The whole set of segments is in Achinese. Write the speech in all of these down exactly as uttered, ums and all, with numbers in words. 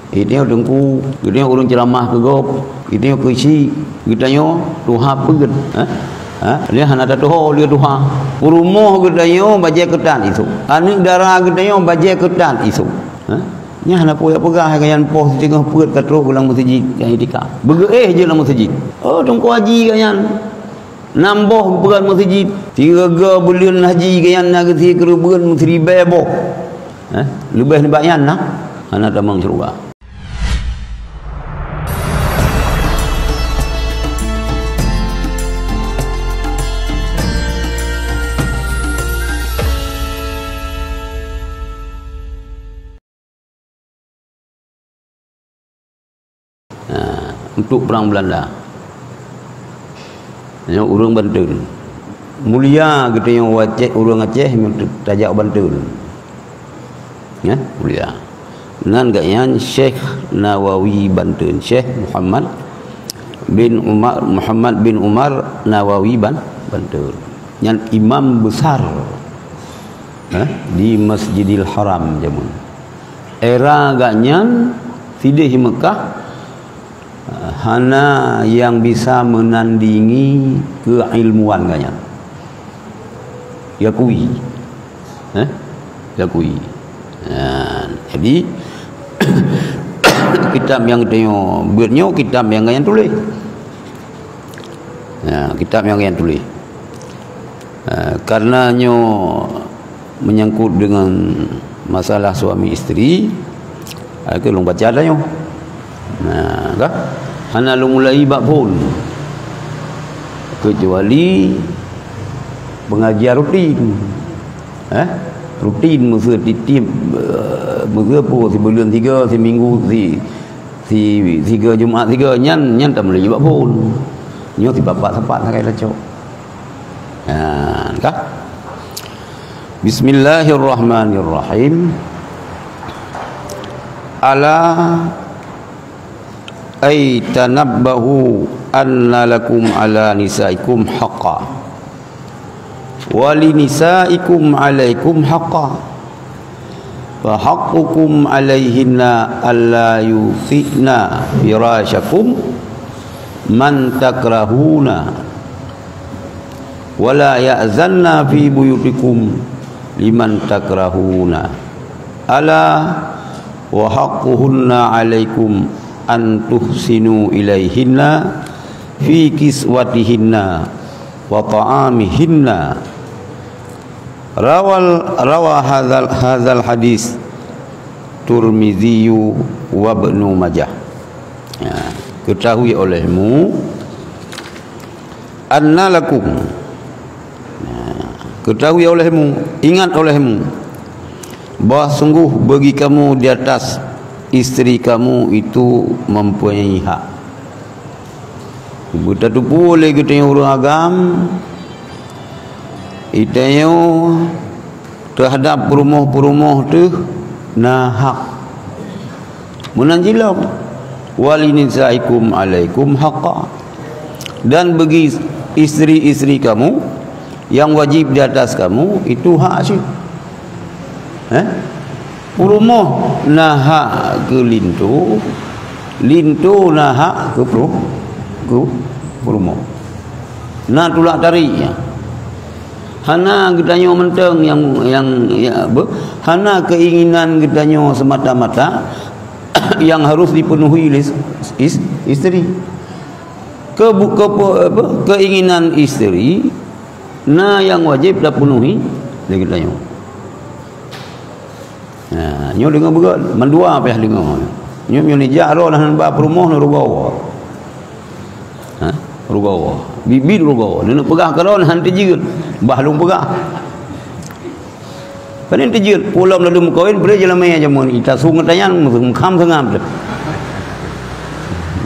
Geutanyoe teungku, geutanyoe ureuëng ceuramah keu gob, geutanyoe keuchik, geutanyoe tuha peuet, eh? Ha? Lé hana tatuho lé tuha. Peurumoh geutanyoe bajée keutat isu. Aneuëk dara geutanyoe bajée keutat isu. Eh? Nyan hana peue peugah, gobnyan poh siteungoh peuet ka trok lam meuseujid, ka itikaf. Beugeuéh jeuet lam meuseujid. Oh, Teungku Haji gobnyan. Nam boh geupeugah meuseujid. Sireugah buleuen haji gobnyan na geusie keureubeuen meusiribée boh. Eh? Leubeh nibak nyan na? Hana tamong syeuruga. Ha, untuk perang Belanda. Nyoe ureuëng Banten. Mulia geutanyoe wacéh ureuëng Aceh nyang tajak Banten. Ya, mulia. Nan gobnyan Syekh Nawawi Banten, Syekh Muhammad bin Umar, Muhammad bin Umar Nawawi Ban-, Banten. Nyan imam besar, eh, di Masjidil Haram jameun. Era gobnyan sideh Mekah, hana nyang bisa meunandingi keuilmuan gobnyan. Diakui. Eh? Diakui. Nah, jadi, kitab nyang tanyoe beuet nyoe, kitab nyang gobnyan tuléh. Nah, kitab nyang gobnyan tuléh. Eh, karena nyoe menyangkut dengan masalah suami isteri, ha, keu lôn baca dah nyoe. Nah, ka? Hana lôn mulai bak phon. Kecuali pengajian rutin. Eh? Rutin meuseu tiep-tiep, eh, meuseu peue, sibuleuen sigoe, siminggu si, si, sigoe Jumat sigoe, nyan, nyan tamulai bak phon. Nyoe sipapat-sapat sagai lacok. Ha, ka? Bismillahirrahmanirrahim. Ala ay tanabbahu anna lakum ala nisaikum haqqa. Wa li nisaikum alaikum haqqa. Fa haqqukum alaihinna alla yuthi'na firasyakum man takrahuna. Wa la ya'zanna fi buyutikum liman takrahuna. Ala wa haqquhunna alaikum an tuhsinu ilaihinna fi kiswatihinna wa ta'amihinna. Rawal, rawa hadzal, hadzal hadis Tirmizi wa Ibnu Majah. Ya, ketahui olehmu, anna lakum. Ya, ketahui olehmu, ingat olehmu, bahwa sungguh bagi kamu di atas isteri kamu itu mempunyai hak. Beutatupeue lé geutanyoe ureuëng agam, geutanyoe teuhadab peurumoh-peurumoh teuh na hak. Meunan jih lom, "Wa li nisaikum alaikum haqqa." Dan bagi isteri-isteri kamu yang wajib di atas kamu, itu hak cit. Eh? Peurumoh na hak keu linto, linto na hak keu peurumoh, keu peurumoh. Na tulak tarik nyan. Hana geutanyoe mantong nyang, nyang, ya, be-, hana keinginan geutanyoe semata-mata yang harus dipenuhi oleh is-, is-, isteri. Kebu-, kepe-, apa, keinginan isteri na nyang wajib tapenuhi lé geutanyoe. Ha, nyoe deungoe beugöt, mandua payah deungoe. Nyoe, nyoe nijak roh hana ba peurumoh, nyoe rugoe woe. Ha? Rugoe woe. Bit-bit rugoe woe. Neuneuk peugah keudroe hana teujeuet. Bah lôn peugah. Pane teujeuet, peue lom ladôm meukawen, bri jeulamé jameun, ita su ngon tanyan, meukham seungab teuh.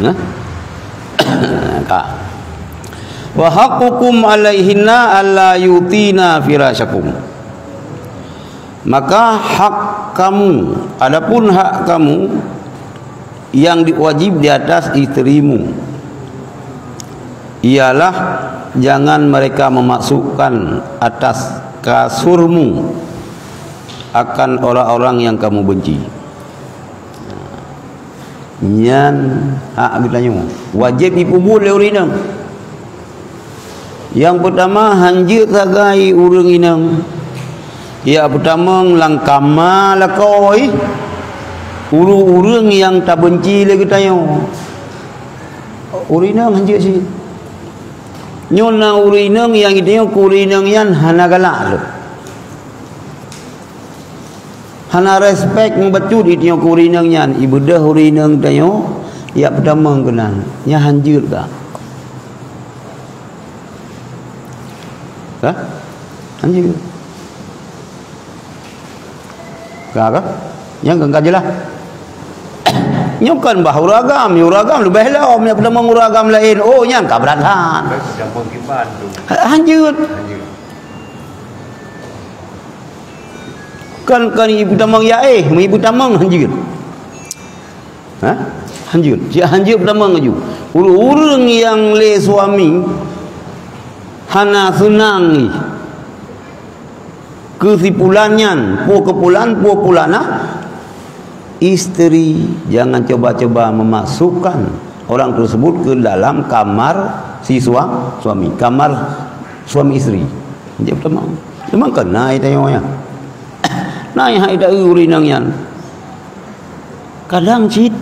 Nah? Ka. "Wa haqqukum alaihinna alla yuthina firasyakum." Maka hak kamu, adapun hak kamu yang di-, wajib di atas isterimu, ialah jangan mereka memasukkan atas kasurmu akan orang-orang yang kamu benci. Nyan hak geutanyoe. Wajéb jipeubuet lé ureuëng inong. Nyang peutama, hanjeuet sagai ureuëng inong. Yak peutamong lam kama lakoe ureuëng-ureuëng nyang tabeunci lé geutanyoe. Ureuëng inong hanjeuet cit. Nyoe na ureuëng inong nyang geutanyoe keu ureuëng inong nyan hana galak lé. Hana respek meubacut geutanyoe keu ureuëng inong nyan, ibeudôh ureuëng inong tanyoe, yak peutamong keunan, nyan hanjeuet ka. Ka? Hanjeuet. Ka, ka? Nyang ka jeulaih. Nyoe kon bah ureuëng agam, ureuëng agam leubeh lom, yak peutamong ureuëng agam laén. Oh, nyan ka brat that. Ha-, hanjeuet. Kon, kon ibu tamong ya eh, ibu tamong hanjeuet. Ha? Hanjeuet. Cit hanjeuet peutamong laju. Ureuëng-ureuëng nyang lé suami hana seunang jih. Keusipulan nyan, peue keupulan, peue pulanah, istri jangan coba-coba memasukkan orang tersebut ke dalam kamar si sua-, suami, kamar suami istri. Hanjeuet peutamong. Memang keunan tanyoe nyan. Na hai ita ureuëng inong nyan. Kadang cit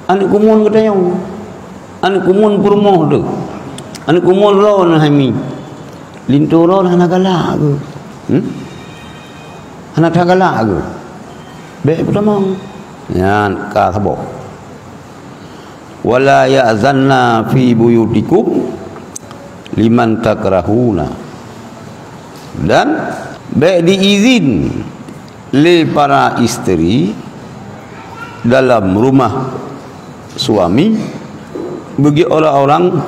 aneuëk kumuen geutanyoe. Aneuëk kumuen peurumoh teuh. Aneuëk kumuen droe nyan hai mi. Linto droe hana galak geuh. Hmm? Hana that galak geuh. Bék peutamong. Nyan ka saboh. Wala ya'zanna fi buyutikum liman takrahuna. Dan bék diizin lé para istri dalam rumah suami bagi orang-orang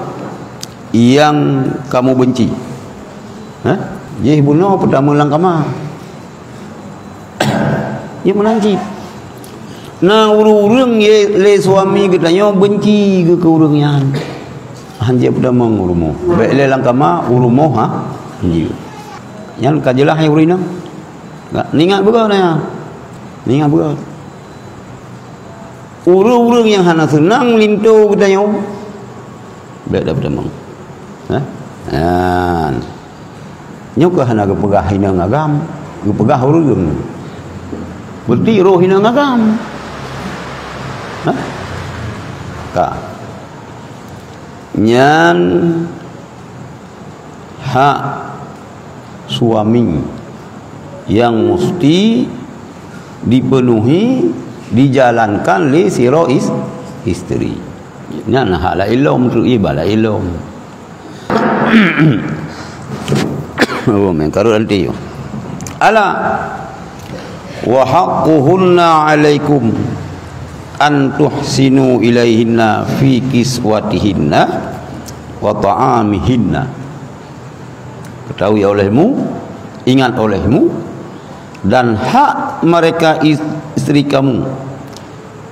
yang kamu benci. Ha? Jih bunoe peutamong lam kama. Nyan meunan cit. Na ureuëng-ureuëng ye-, lé suami geutanyoe benci geuh keu ureuëng nyan. Hanjeuet peutamong u rumoh. Bék lé lam kama u rumoh, ha? Hanjeuet. Nyan ka jeulaih hai ureuëng inong. Ka, ningat beugöt na. Ningat beugöt. Ureuëng-ureuëng nyang hana seunang linto geutanyoe, bék tapeutamong. Ha? Nyan. Nyoe keuh hana geupeugah inong agam, geupeugah ureuëng. Beureuti roh inong agam. Ha? Ka. Nyan hak suami yang musti dipenuhi, dijalankan lé sidroe is-, istri. Nyan hak laén lom, treuk ié bak laén lom. Oh, meukarot nanti. Ala wa haqquhunna 'alaikum an tuhsinu ilaihinna fi kiswatihinna wa ta'amihinna. Ketahui olehmu, ingat olehmu, dan hak mereka is-, istri kamu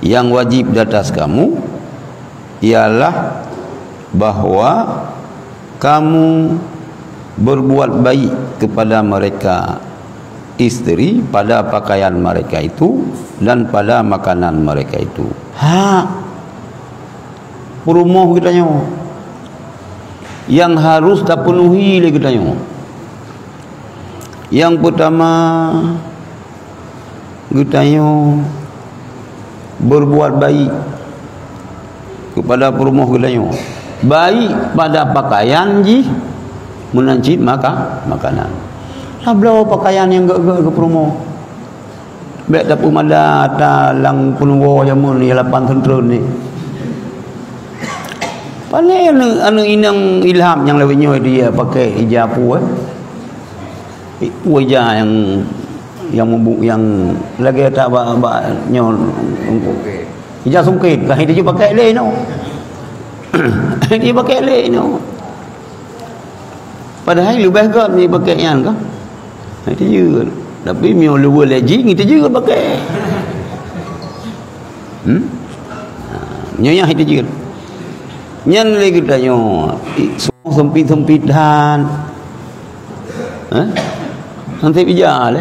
yang wajib di atas kamu ialah bahwa kamu berbuat baik kepada mereka istri pada pakaian mereka itu dan pada makanan mereka itu. Hak peurumoh geutanyoe nyang harus tapeunuhi lé geutanyoe. Nyang peutama, geutanyoe berbuat baik kepada peurumoh geutanyoe. Baik pada pakaian jih, meunan cit maka-, makanan. Tabloe pakaian nyang gét-gét keu peurumoh. Bék tapeumada ata lam peunuwoe jameun nyang lapan seuntrön nyoe. Pane aneuëk, aneuëk inong Ilham nyang lawét nyoe dia pakai ija peue, eh? Peue ija nyang, nyang meubu-, nyang lagée ata bak, bak nyoe. Ija sungkét, ka hana jipakée lé nyoe. Hana jipakée lé nyoe. Padahai leubeh göt jipakée nyan kan. Hana jeuet. Tapi meunyoe luweue lé jih, hana jeuet pakée. Hmm? Ha, nyoe nyang hana jeuet. Nyan lé geutanyoe, i-, seumpit-seumpit that. Hah? Nanti bija lé.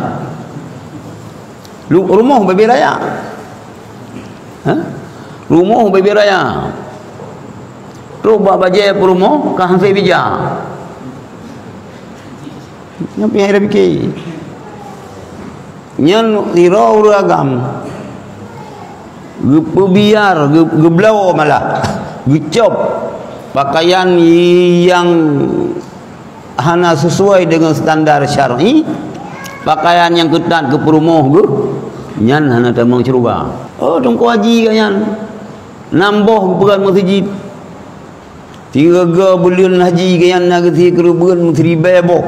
Lu-, rumoh babé raya. Ha? Rumoh bubé raya. Trok bak bajée peurumoh ka hase bija. Nyan pih hai pike. Nyan sidroe ureuëng agam. Geupeubiar, geu-, geubloe malah. Geucop pakaian nyang hana sesuai dengan standar syar'i, pakaian nyang keutat keu peurumoh geuh, nyan hana tamong syeuruga. Oh, Teungku Haji ka nyan. Nam boh geupeugah meuseujid. Sireugö buleuen haji ka nyan na geusie keureubeuen meusiribèe boh.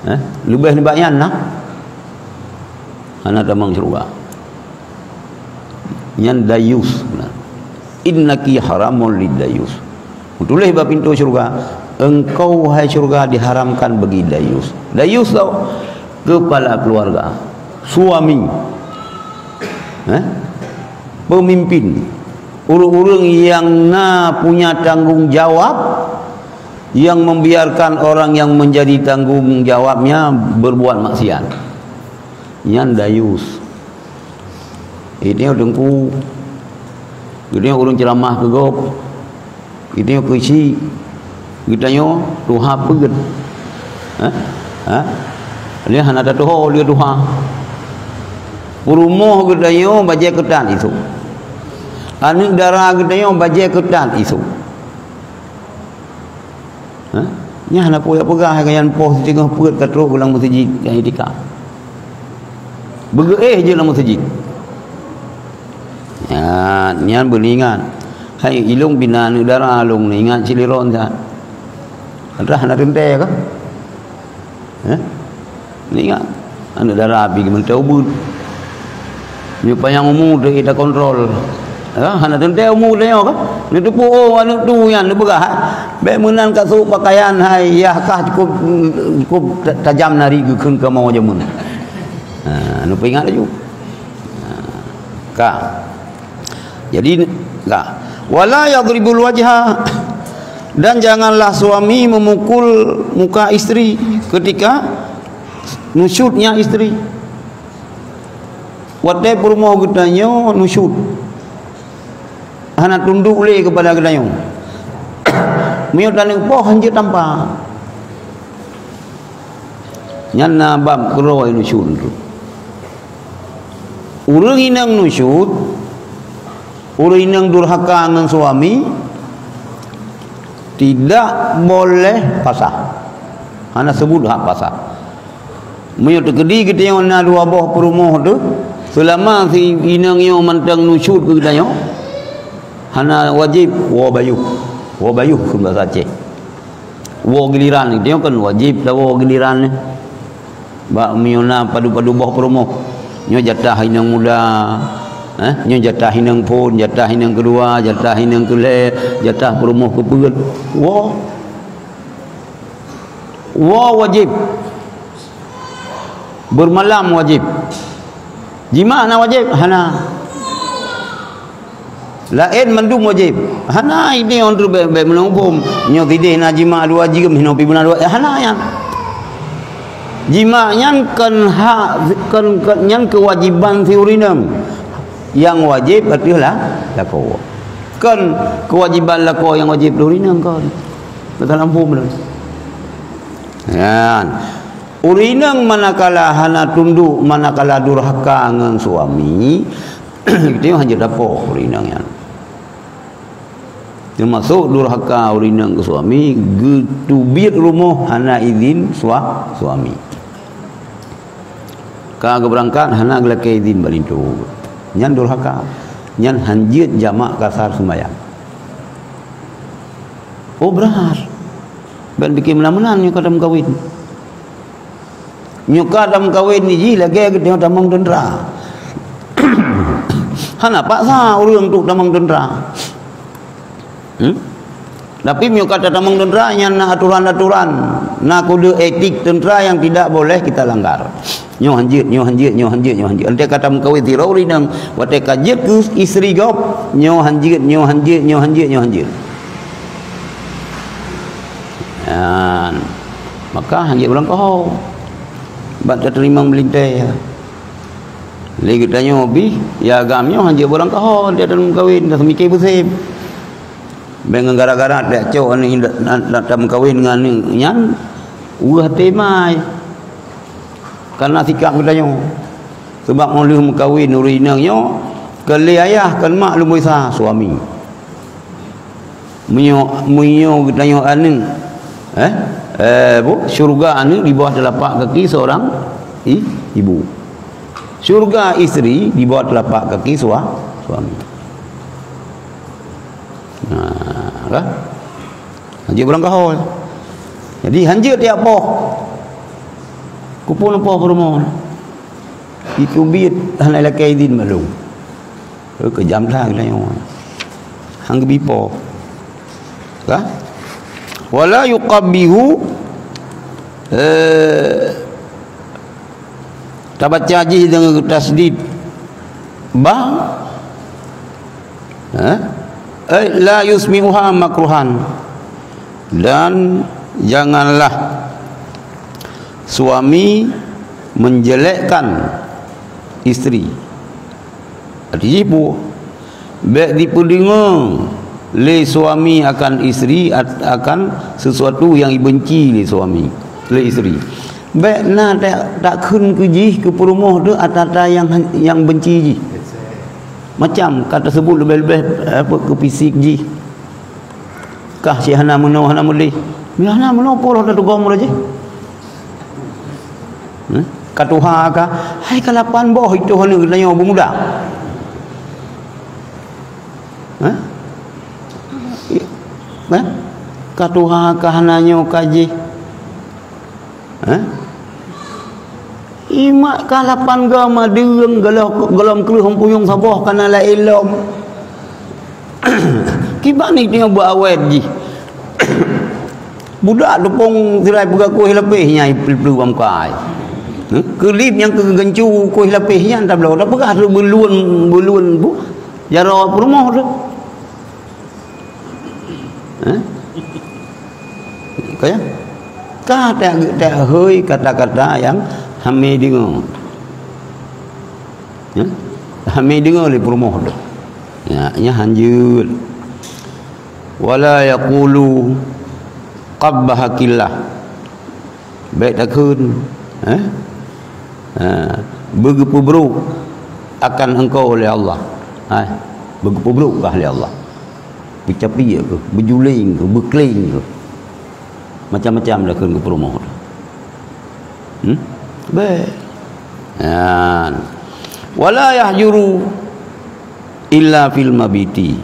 Eh, leubeh nibak nyan na. Hana tamong syeuruga. Nyan dayus. Innaki haramun lid dayus. Meutuléh bak pintoe syeuruga, "Engkau, hai syeuruga, diharamkan bagi dayus." Dayus tau kepala keluarga, suami. Eh? Pemimpin. Ureuëng-ureuëng yang na punya tanggung jawab, yang membiarkan orang yang menjadi tanggung jawabnya berbuat maksiat. Nyan dayus. Geutanyoe teungku, geutanyoe ureuëng ceuramah keu gob, geutanyoe keuchik, geutanyoe tuha peuet. Ha? Ha? Lé hana tatuho lé tuha. Peurumoh geutanyoe bajée keutat isu. Aneuëk dara geutanyoe bajée keutat isu. Ha? Nyan hana peue jak peugah, hai ka nyan poh siteungoh peuet ka trok lam meuseujid, ka itikaf. Beugeuéh jeuet lam meuseujid. Nyan, nyan beuingat. Hai, ilong bina aneuëk dara lôn ingat cit lé droen that. Padahai hana teuntèe ka? Eh? Ingat, aneuëk dara pih geumeuntèe ubeut. Nyoe panyang umu teu ita kontrol. Ha, hana teuntèe umu tanyoe ka? Neuteupeue, oh, aneuëk tu nyan neupeugah, ha? Bèk meunan ka sôk pakaian hai, yah kah cukup, cukup ta-, tajam nari geukheun kamoe jameun. Ha, neupeuingat laju. Ha, ka. Jadi, ka. Wala yadribul wajha, dan janganlah suami memukul muka istri ketika nusyuznya istri. Watèe peurumoh geutanyoe nusyuz, hana tunduk lé keupada geutanyoe. Meunyoe taneueng poh hanjeuet tampa. Nyan na bab keudroe nusyuz tu. Ureuëng inong nusyuz, ureuëng inong durhaka ngon suami, tidak boleh pasah. Hana seubut hak pasah. Meunyoe teukeudi geutanyoe na dua boh peurumoh tu, seulama si inong nyoe mantong nusyuz keu geutanyoe, hana wajéb woe bayoh. Woe bayoh keu bahasa Aceh. Woe giliran, geutanyoe kan wajéb tawoe giliran nyoe. Bak meunyoe na padub-padub boh peurumoh. Nyoe jatah inong muda, eh, nyoe jatah inong phon, jatah inong keudua, jatah inong keulhèe, jatah peurumoh keupeuet. Woe. Woe wajéb. Beumalam wajéb. Jimak na wajéb? Hana. Laén mandum wajéb. Hana, idéh on tu bèk, bèk meunong huköm. Nyoe sidéh na jimak dua jeuem, hinoe pih beuna dua. Hana nyan. Jimak nyan kon hak, kon, kon, nyan keuwajéban si ureuëng inong. Nyang wajéb ateueh la-, lakoe. Kon keuwajéban lakoe nyang wajéb lé ureuëng inong kon. Beutôi lam huköm lom. Nyan. Ureuëng inong manakala hana tunduk, manakala durhaka ngon suami, geutanyoe hanjeuet tapoh ureuëng inong nyan. Teumasok durhaka ureuëng inong keu suami, geuteubiet rumoh hana idhin sua-, suami. Ka geubeurangkat hana geulakèe idhin bak linto. Nyan durhaka. Nyan hanjeuet jamak kasar seumbahyang. Oh, brat. Bèk pike meunan-meunan nyoe ka tameukawen. Nyoe ka tameukawen ni jih lagèe geutanyoe tamong teuntra. Hana paksa ureuëng untuk tamong teuntra. Hmm? Tapi meunyoe ka tatamong teuntra, nyan na aturan-aturan, na kode etik teuntra yang tidak boleh kita langgar. Nyoe hanjeuet, nyoe hanjeuet, nyoe hanjeuet, nyoe hanjeuet. Antée ka tameukawen sidroe ureuëng inong, watée ka jeuet keu istri gob, nyoe hanjeuet, nyoe hanjeuet, nyoe hanjeuet, nyoe hanjeuet. Nyan. Maka hanjeuet ureuëng koho. Bak tateurimong meulintée. Lé geutanyoe pih, ya agam nyoe hanjeuet beurangkaho di ateueh meukawen, dah seumiké beusém. Bèk ngon gara-gara tajak cok aneuk indak, na, na, tameukawen ngon aneuk nyan, weueh até mai. Karena sikap geutanyoe. Sabab óh lheueh meukawen ureueng inong nyoe, kon lé ayah, kon mak, lumboi sa suami. Meunyoe, meunyoe geutanyoe aneuk, eh, eh, bu, syurga aneuk di bawah telapak kaki seorang i-, ibu. Syurga isteri di bawah telapak kaki sua-, suami. Nah, kan? Hanjeuet beurangkaho. Jadi, hanjeuet tiep poh. Kupeue poh peurumoh. Itu biet hana lakèe idin maklum. Eh, keujam that geutanyoe. Han geubi poh. Ka? Wala yuqabbihu, eh, tabaca jih deungon tasydid ba, eh, eh, la yusmi'uha makruhan. Dan janganlah suami menjelekkan isteri. Arti jih peue? Bèk dipeudeungoe lé suami akan isteri at-, akan sesuatu nyang ibenci lé suami, lé isteri. Bèk na ta-, takheun keu jih keu peurumoh teuh ata-ata nyang, nyang benci jih. Macam ka teuseubut leubeh-leubeh, apa, keu fisik jih. Kah si hana meunoe, hana meudeh. Meunoe hana meunoe, poh lom tatugom uroe jih. Hah? Ka tuha kah? Hai ka lapan boh itu hana geutanyoe beumuda. Hah? Hah? Ka tuha kah hana nyoe ka jih? Hah? Imak ka lapan go madeueng, gohlom, gohlom kreueh hom puyong saboh kana laén lom. Kiban ni teungoh beuawét jih. Budak teupông sirai peugah kueh lapéh nyang ipeuleupeue bak muka ai. Hah? Keulip nyang keu geuncu kueh lapéh nyan tabloe, tapeugah tu beuluen, beuluen bu, jaroe peurumoh tu. Eh? Ka ya? Ka ta-, tahôi kata-kata nyang hamé deungoe. Ya? Hamé deungoe lé peurumoh tu. Ya, nyan hanjeuet. Wala yaqulu qabbahakillah. Bèk takheun, eh? Ha, beugeupeubrôk akan engkau lé Allah. Hai, beugeupeubrôk kah lé Allah. Beucapiek keuh, beujuleng keuh, beukléng keuh. Macam-macam takheun keu peurumoh. Hmm? Bèk. Nyan. Wala yahjuru illa fil mabiti.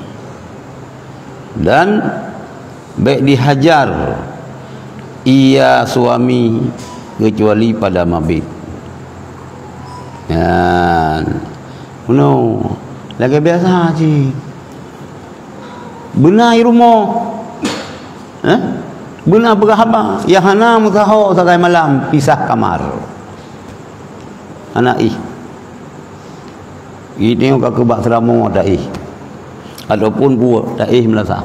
Dan bèk dihajar ia suami kecuali pada mabit. Nyan. Meunoe, lagèe biasa cit. Beuna i rumoh. Eh? Beuna peugah haba, nyang hana meusaho sagai malam pisah kamar. Hana éh. Geutanyoe ka keu bak seuramoe taéh. Ataupun buet taéh meulasa.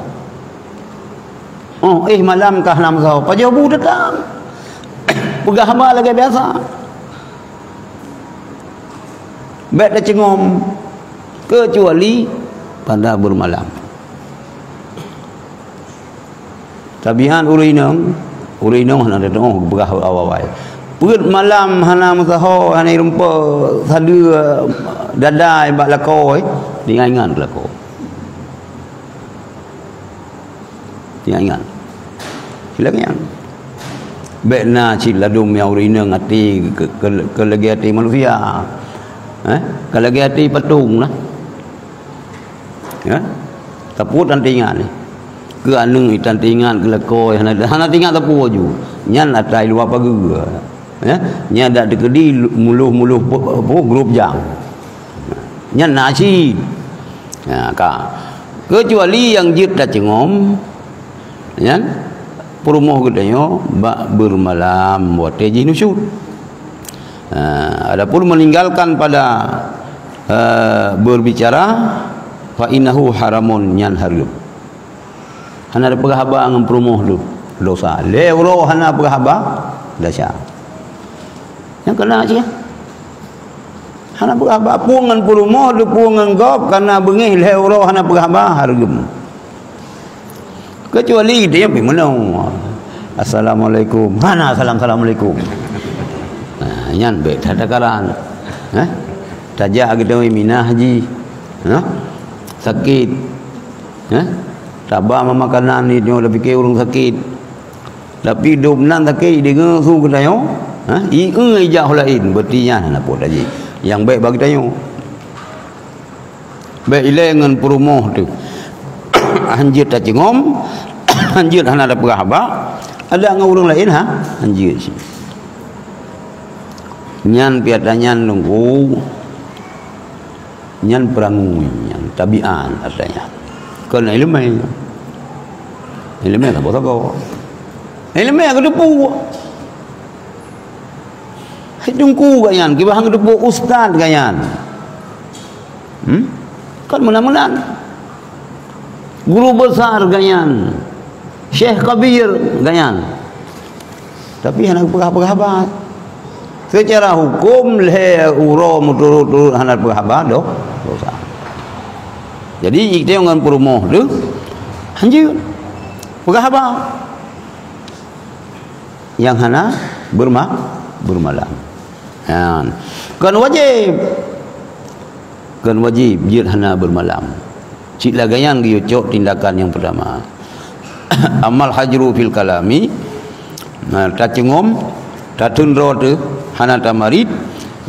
Oh, éh malam ka hana meusaho, pajoh bu teutap. Peugah haba lagèe biasa. Bèk tacengom, keucuali pada beureumalam. Tabiat ureueng inong, ureueng inong hana teutuoh geupeugah awai-awai. Peuet malam hana meusaho, hana irumpok sadeue dadai bak lakoe, ingat-ingat lakoe. Ingat-ingat. Sila ingat. Bèk na cit ladôm nyang ureueng inong até keu, keu, keu lagèe até manusia. Eh? Keu lagèe até patong lah. Ya? Tapeuet tan teuingat ni. Keu aneuk tan teuingat, keu lakoe hana, hana teuingat sapeue ju. Nyan ata i luwa pageue. Ya? Nyan dak teukeudi muluh-muluh pu-, pu-, grup jang. Nyan na cit. Ya, ka. Kecuali nyang jeuet tacengom, nyan peurumoh geutanyoe bak beureumalam watèe jih nusyuz. Ha, adapun meninggalkan pada, eh, berbicara, fa innahu haramun, nyan hareuem. Hana tapeugah haba ngon peurumoh tu, dosa. Lhèe uroe hana peugah haba, dosa. Nyang keunan cit. Hana peugah haba, pueng ngon peurumoh, teupueng ngon gob, kana beungéh lhée uroe hana peugah haba, hareuem. Keucuali dia pih meunoe. "Assalamualaikum." Hana salam-assalamualaikum. Ha, nyan bék that takaran. Ha? Tajak geutanyoe minah jih. Ha? Sakét. Ha? Taba makanan di nyoe, tapike ureuëng sakét. Tapi dum nan sakét deungoe su geutanyoe, ha? Ieu ijak laén, berarti nyan hana pot lagi. Nyang bék bagi tanyoe. Bék ilée ngon peurumoh teuh. Hanjeuet taceungom, hanjeuet hana tapeugah haba, adak ngon ureuëng laén, ha? Hanjeuet cit. Nyan piata nyan lungku, nyan peurangui, nyan tabiat ata nyan. Kon iéleumé. Iéleumé saboh-saboh. Iéleumé keuteupeu. Hai teungku gobnyan, kiban han geuteupeue ustaz gobnyan. Hmm? Kan meunan-meunan. Guru besar gobnyan. Syekh Kabir gobnyan. Tapi hana peugah-peugah haba. Secara hukum lhée uroe meuturut-turut hana peugah haba, doh, dosa. Jadi, ita ngon peurumoh tu hanjeuet peugah haba. Nyang hana beurma-, beurmalam. Ha. Kon wajéb. Kon wajéb jeuet hana beurmalam. Cit lagée nyan geuyue cok tindakan nyang peurtama. Amal hajru fil kalami, na, taceungom, tateun droe teuh, hana tamarit,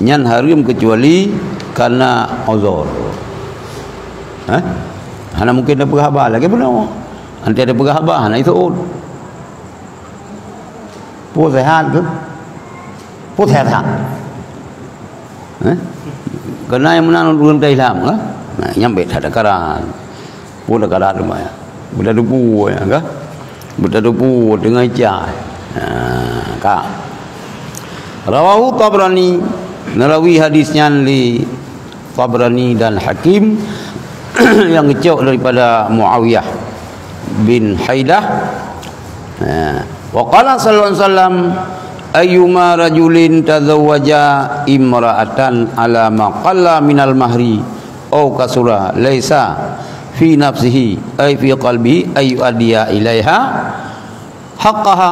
nyan hareuem keucuali kana uzur. Ha? Hana mungken tapeugah haba lagée bunoe. Antai tapeugah haba hana iseuôt. Peue seuhat keuh? Peue seuhat-seuhat? Eh? Keunan nyang meunan ureuëng Islam, eh? Nah, nyang bék that takaran. Peue takaran teuma ya? Beutateupeue ya, kah? Beutateupeue teungoh ica. Nah, ka. Rawahu Tabrani, neurawi hadis nyan lé Tabrani dan Hakim, nyang geucok daripada Muawiyah bin Haidah. Ha. Wa qala sallallahu alaihi wasallam, "Ayyuma rajulin tazawwaja imra'atan ala ma qalla minal mahri aw kasura laisa fi nafsihi ay fi qalbihi ay yu'addiya ilaiha haqqaha,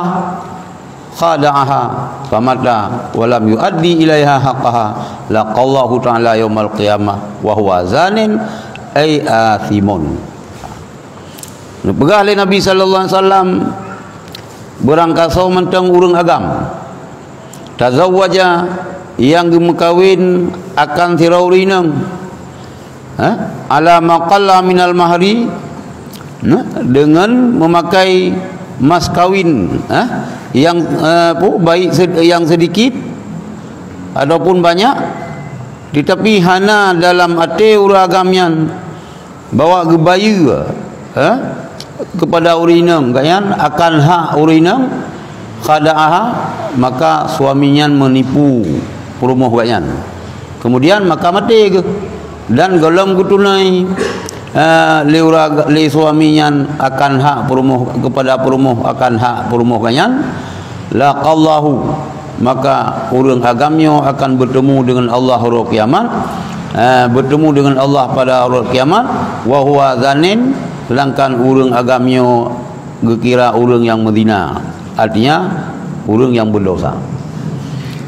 khada'aha, famata wa lam yu'addi ilaiha haqqaha, laqallahu ta'ala yaumal qiyamah wa huwa zanin ay athimun." Neupeugah lé Nabi sallallahu alaihi wasallam, beurangkasoe mantong ureuëng agam, tazawwaja, nyang geumeukawen akan sidroe ureuëng inong, ha? Ala ma qalla minal mahri, nah, deungon meumakai mas kawin, ha? Nyang, eh, pu-, baik sed-, nyang seudikit ataupun banyak, teutapi hana dalam até ureuëng agam nyan bahwa geubayeue, eh, keupada ureuëng inong gobnyan akan hak ureuëng inong, khada'aha, maka suami nyan meunipu peurumoh gobnyan. Kemudian maka maté geuh. Dan gohlom geutunai, eh, lé ura-, lé suami nyan akan hak peurumoh, keupada peurumoh akan hak peurumoh gobnyan, laqallahu, maka ureuëng agam nyoe akan beutemu deungon Allah uroe kiamat, eh, beutemu deungon Allah pada uroe kiamat, wa huwa zanin, sedangkan ureuëng agam nyoe geukira ureuëng nyang meuzina, artinya ureuëng nyang beudosa.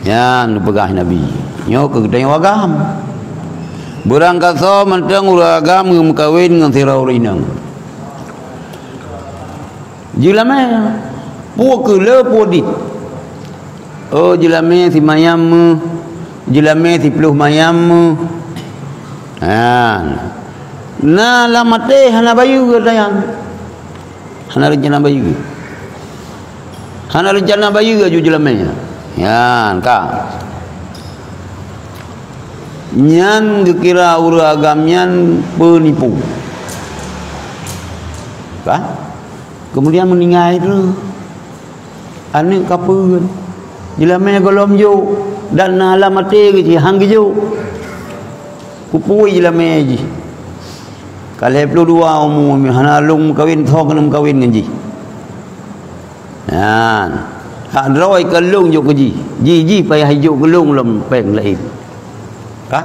Nyan neupeugah Nabi, nyoe keu geutanyoe agam. Beurangkasoe mantong ureuëng agam geumeukawen ngon sidroe ureuëng inong. Jeulamé, peue keu le peue dit. Oh, jeulamé simayam meuh, jeulamé siploh mayam meuh. Ha. Na lam até hana bayeue geutanyan. Hana reuncana bayeue. Hana reuncana bayeue aju jeulamé nyan. Nyan ka. Nyan geukira ureuëng agam nyan peunipu. Ka? Kemudian meuninggai tu. Aneuëk kapeuen. Jeulamé gohlom jok dan na lam até geuh jih han geujok. Peue-peue jeulamé jih. Ka lhée ploh dua umu, hana lôn meukawen, soe keuneuk meukawen ngon jih. Nyan. Hak droe ka lôn jok keu jih. Jih, jih payah jok keu lôn lom péng laén. Ka?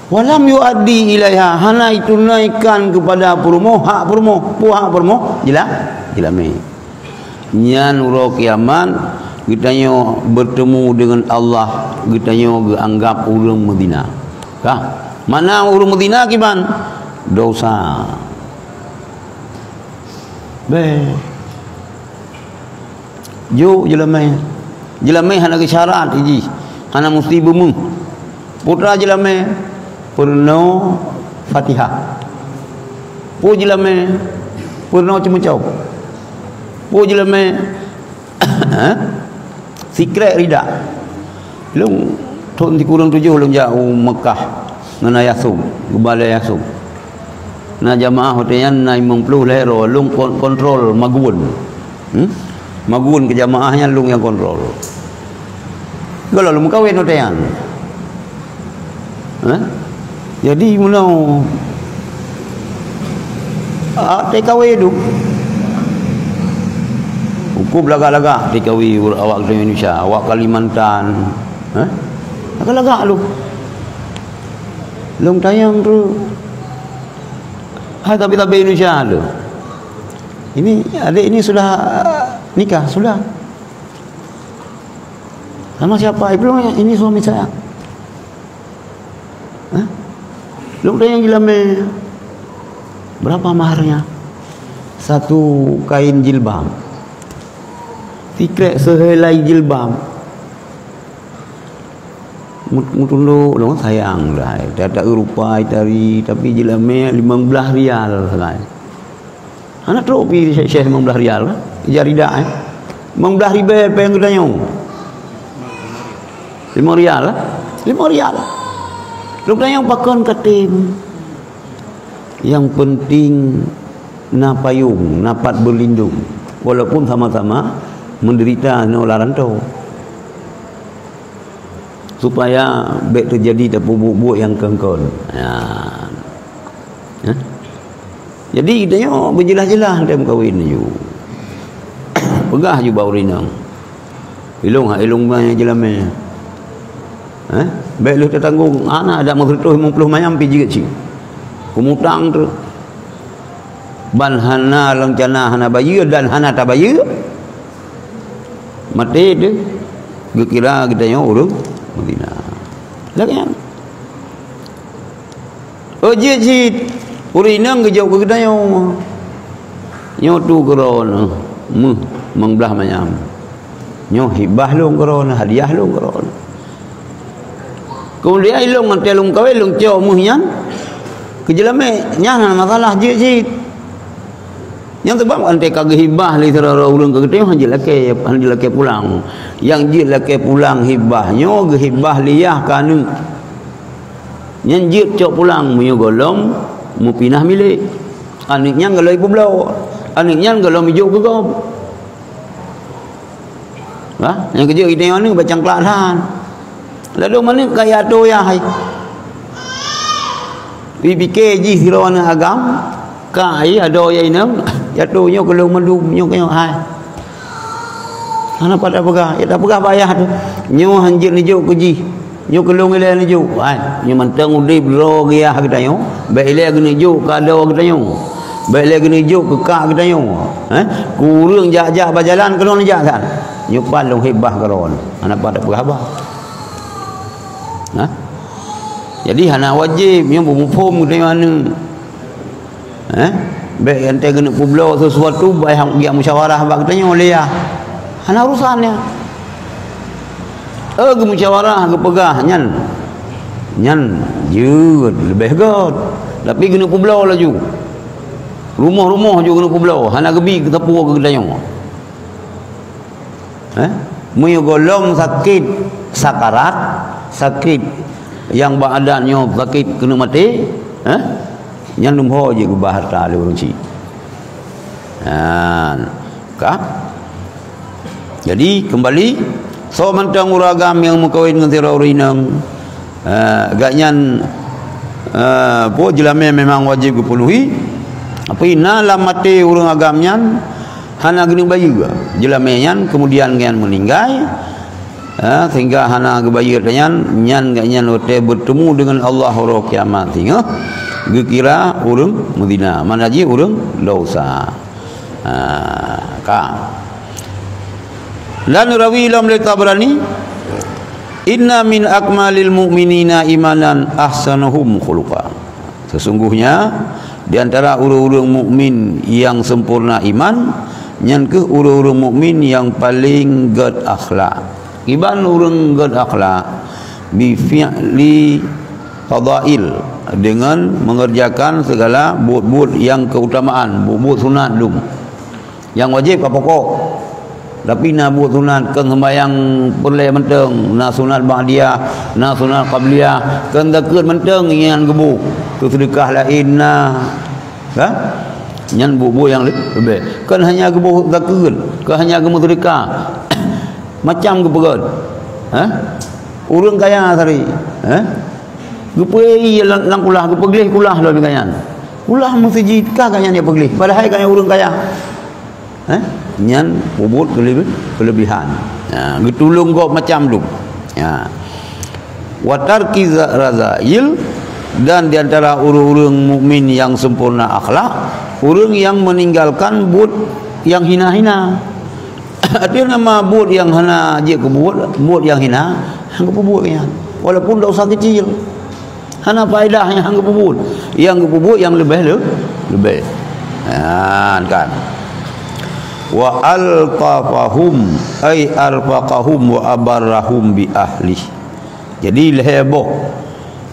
Walam yuaddi ilaiha, hana itunaikan kepada peurumoh hak peurumoh. Peue hak peurumoh? Jila-, jeulamé. Nyan uroe kiamat, geutanyoe bertemu dengan Allah, geutanyoe geuanggap ureuëng meuzina. Ka? Makna ureuëng meuzina kiban? Dosa. Beh. Jok jeulamé. Jeulamé hana geusyarat jih, hana musti beumeuh. Putra jeulamé peurunoe Fatihah. Peue jeulamé peurunoe ceumeucok. Peue jeulamé sikrek rida. Lôn thon sikureueng tujoh lôn jak u Mekah ngon Ayah Sum, geubalée Ayah Sum. Na jamaah watée nyan na limong ploh lhée droe, lôn kon-, kontrol magun. Hmm? Magun keu jamaah nyan lôn nyang kontrol. Gohlom lôn meukawen watée nyan. Hah? Jadi meunoe, ah, T K W tu. Cukup lagak-lagak T K W awak Indonesia, awak Kalimantan. Hah? Lagak-lagak tu. Lôn tanyong tu. Hai tabi-tabi Indonesia tu. Ini adik ini sudah nikah, sudah. Sama siapa? Belum, ini suami saya. Hah? Lôn tanyong jeulamé, berapa maharnya? Satu kain jilbab. Sikrek seuhelai jilbab. Mut-, mutunduk lôn sayang dah. Dak-dak rupa tari, tapi jeulamé limong blaih rial sagai. Hana trok pi syeh-syeh limong blaih rial, jaridak, eh. Limong blaih ribée péng geutanyoe. Limong rial, eh. Limong rial. Lôn tanyong pakon katem. Yang penting na payong, na pat berlindung. Walaupun sama-sama menderita nyoe lam rantau. Supaya bék teujadi tapeubuet-buet nyang kon-kon. Ya. Ya. Jadi, geutanyoe beujeulaih-jeulaih lé meukawen ju. Peugah ju bak ureueng inong. Ilong hak ilong ma nyang jeulamé. Eh? Bék lheueh tatanggong, hana ada meuseureutoh limong ploh manyam pi jeuet cit. Peumutang treuk. Ban hana reuncana hana bayeue dan hana tabayeue. Maté teuh geukira geutanyoe ureueng meuzina. Lagée nyan. Oh, jeuet cit. Ureueng inong geujok keu geutanyoe. Nyoe tu keudroe neuh, méuh limong blaih manyam. Nyoe hibah lôn keudroe neuh, hadiah lôn keudroe neuh. Keumudian ilong ngon tée lôn kawén lôn cok méuh nyan keu jeulamé, nyan hana masalah, jeuet cit. Nyang sabab watée ka geuhibah lé sidroe ureueng keu geutanyoe, han jeuet lakée, han jeuet lakée pulang. Nyang jeuet lakée pulang hibah nyoe geuhibah lé yah keu aneuk. Nyan jeuet cok pulang meunyoe gohlom meupinah milék. Aneuk nyan gohlom ipeubloe. Aneuk nyan gohlom ijok keu gob. Bah, nyang keujeuet geutanyoe aneuk bak cangklak that. Ladôm aneuk ka jiatô yah hai. Pike jih sidroe aneuk agam, ka hai adoe yah inong, jiatô nyoe keu lôn mandum, nyoe keu nyoe hai. Hana pat tapeugah, ya tapeugah bak ayah tu. Nyoe han jeuet neujok keu jih. Nyoe keu lôn ilée neujok. Hai, nyoe mantong udeb droe geuh yah geutanyoe, bék ilée geuneuk jok keu adoe geutanyoe. Bék ilée geuneuk jok keu kak geutanyoe. Eh, keu ureueng jak-jak bak jalan keunoe neujak that. Nyoe pat lôn hibah keu droe. Hana pat tapeugah haba. Nah. Jadi hana wajéb nyoe beumuphom geutanyoe aneuk. Eh? Bék geutanyoe keuneuk peubloe sesuatu, bah jak musyawarah bak geutanyoe lé yah. Hana urusan nyan. Eh, geumusyawarah, geupeugah nyan. Nyan jeuet leubeh göt. Tapi keuneuk peubloe laju. Rumoh-rumoh ju keuneuk peubloe, hana geubi keu sapeue keu geutanyoe. Eh? Meunyoe gohlom sakét sakarat, sakét nyang bak adat nyoe sakét keuneuk maté, eh? Nyan lom ho jeuet geubah hareuta lé ureueng chik. Nah, ka? Jadi, keumbali, soe mantong ureueng agam nyang meukawen ngon sidroe ureueng inong, Eh, gobnyan, eh, peue jeulamé memang wajéb geupeunuhi, tapi na lam até ureueng agam nyan hana geuneuk bayeue. Jeulamé nyan keumudian nyan meuninggai, Ha, sehingga hana geubayeue nyan, nyan gobnyan watée beutemu deungon Allah uroe kiamat singoh geukira ureuëng meuzina, makna jih ureuëng dosa. Ha, ka. Dan rawi lom lé Tabrani, "Inna min akmalil mu'minina imanan ahsanuhum khuluqa." Sesungguhnya di antara ureuëng-ureuëng mukmin yang sempurna iman, nyan keuh ureuëng-ureuëng mukmin yang paling gét akhlak. Kiban ureuëng gét akhlak, bi fi'li fadail, dengan mengerjakan segala buet-buet yang keutamaan, buet-buet sunat dum. Nyang wajéb ka pokok. Tapi na buet sunat, kon seumbahyang peureulée mantong, na sunat ba'diyah, na sunat qabliyah, kon zakeuet mantong nyan geuboh. Keu seudeukah laén na. Kan? Nyan buet-buet nyang le-, leubeh. Kon hanya geuboh zakeuet, kon hanya geumeuseudeukah. Macam geupeugét. Ha? Ureuëng kaya sari. Ha? Geupeue ie lam, lam kulah, geupeugleh kulah lom gobnyan. Kulah meuseujid ka gobnyan nyang peugleh, padahai gobnyan ureuëng kaya. Eh? Nyan peubuet keulebe-, keulebeuhan. Ha, geutulông gob macam tu. Ha. Wa tarki za-, razail, dan di antara ureuëng-ureuëng mukmin yang sempurna akhlak, ureuëng yang meninggalkan buet yang hina-hina. Artinya nama buet yang hana jeuet keubuet, buet yang hina, hana geupebuet nyan. Walaupun dosa kecil. Hana faedah nyang geupeubuet. Nyang geupeubuet nyang leubeh le-, leubeh. Nyan kan. Wa altafahum, ay arfaqahum wa abarrahum bi ahlih. Jadi lhée boh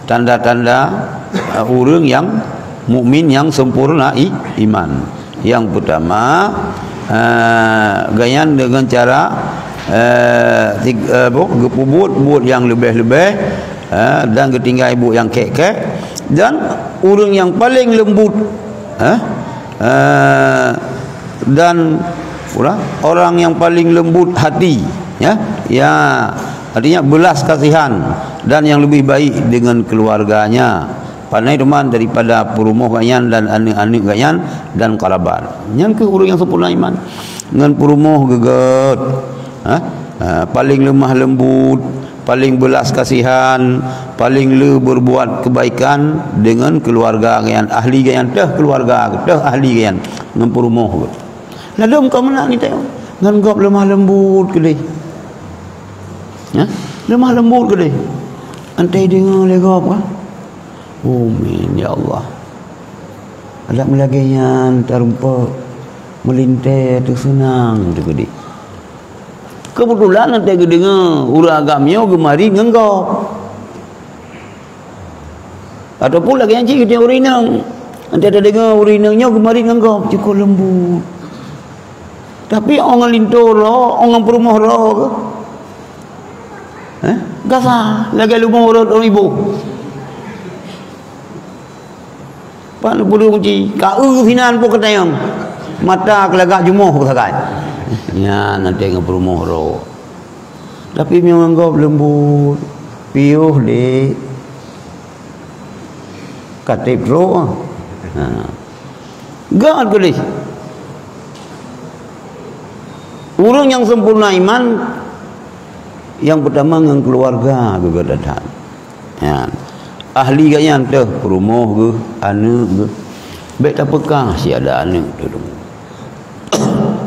tanda-tanda, eh, ureuëng nyang mukmin nyang sempurna i-, iman. Nyang peutama, eh, gobnyan deungon cara, eh, tig-, eh, boh, geupeubuet buet nyang leubeh-leubeh, eh, dan geutinggai buet nyang kek-kek, dan ureuëng nyang paleng leumbut, eh, eh, dan ura-, orang yang paling lembut hati, ya, ya, artinya belas kasihan dan yang lebih baik dengan keluarganya. Pandai teuma daripada peurumoh gobnyan dan aneuëk-aneuëk gobnyan dan kerabat. Nyan keuh ureuëng nyang sempurna iman. Ngon peurumoh geugot, ha? Ha, paling lemah lembut, paling belas kasihan, paling le berbuat kebaikan dengan keluarga gobnyan, ahli gobnyan, teuh keluarga, teuh ahli gobnyan, ngon peurumoh geuh. Ladom ka meunan ni teuh, ngon gob lemah lembut keudeh. Ha? Lemah lembut keudeh. Antai deungoe lé gob kan? Amin, ya Allah. Adak meulagée nyan tarumpok meulintée teuh seunang teuh keudeh. Keubeutulan antai geudeungoe ureuëng agam nyoe geumari ngon gob. Ataupun lagée nyan cit geutanyoe ureuëng inong. Antai tadeungoe ureuëng inong nyoe geumari ngon gob, cukôp leumbut. Tapi ong ngon linto ro, ong ngon peurumoh ro keuh. Eh? Gasa, lagée leumo rot ureuëng iboh. Pan peudong ci, ka eu sinan pun keutayong. Mata keulagak jumoh peusagai. Nyan antai ngon peurumoh ro. Tapi meunyoe ngon gob leumbut, piôh dek. Ka teb trok. Ha. Gét keudeh. Ureuëng nyang sempurna iman, nyang peutama ngon keuluwarga geuh gét that. Nyan. Ahli gobnyan teuh, peurumoh geuh, aneuëk geuh. Bék tapeukah siada aneuëk teuh.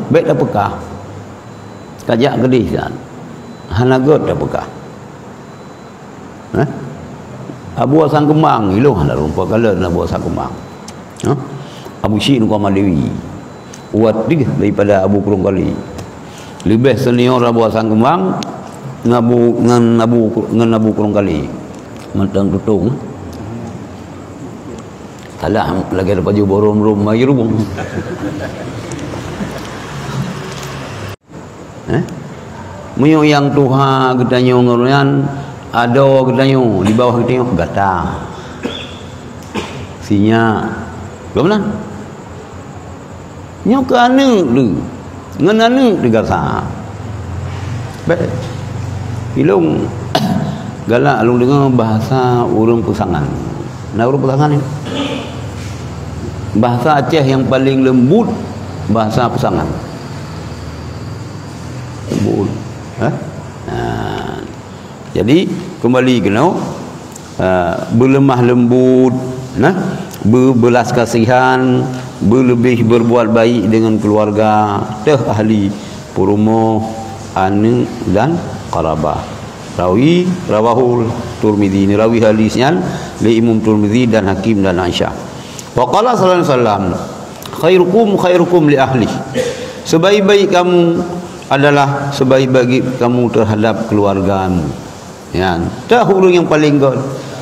Bék tapeukah. Kajak keudeh that. Hana gét tapeukah. Eh? Abu Hasan Keumbang, ilong hana rumpok kalon Abu Hasan Keumbang. Ha? Abu Syik Nukoma Dewi. Wat deh daripada Abu Kurung Kali. Leubeh senior Abu Hasan Keumbang ngon Abu, ngon Abu, ngon Abu Kurung Kali. Mantong tutong. Salah lagée pajoh boh rom-rom mai rubung. Eh? Meunyoe nyang tuha geutanyoe ngon nyan, adoe geutanyoe, di bawah geutanyoe gata. Sinyak. Geuh meunan? Nyoe keu aneuëk teuh. Ngon aneuëk teuh gasa. Bék. Ilong galak lôn deungoe bahasa ureuëng peusangan. Na ureuëng peusangan ni. Bahasa Aceh nyang paleng leumbut, bahasa peusangan. Leumbut. Ha? Ha. Jadi, kembali keunoe, ah, beuleumah leumbut, nah, beubelas kasihan, beuleubeh berbuat baik dengan keluarga, teuh ahli, peurumoh, aneuk dan qarabah. Rawi, rawahul Tirmizi, ini rawi hadis nyan lé Imam Tirmizi dan Hakim dan Aisyah. Wa qala sallallahu alaihi wasallam, "Khairukum khairukum li ahli." Sebaik-baik kamu adalah sebaik-baik kamu terhadap keluargamu. Nyan, teuh ureuëng nyang paleng gét.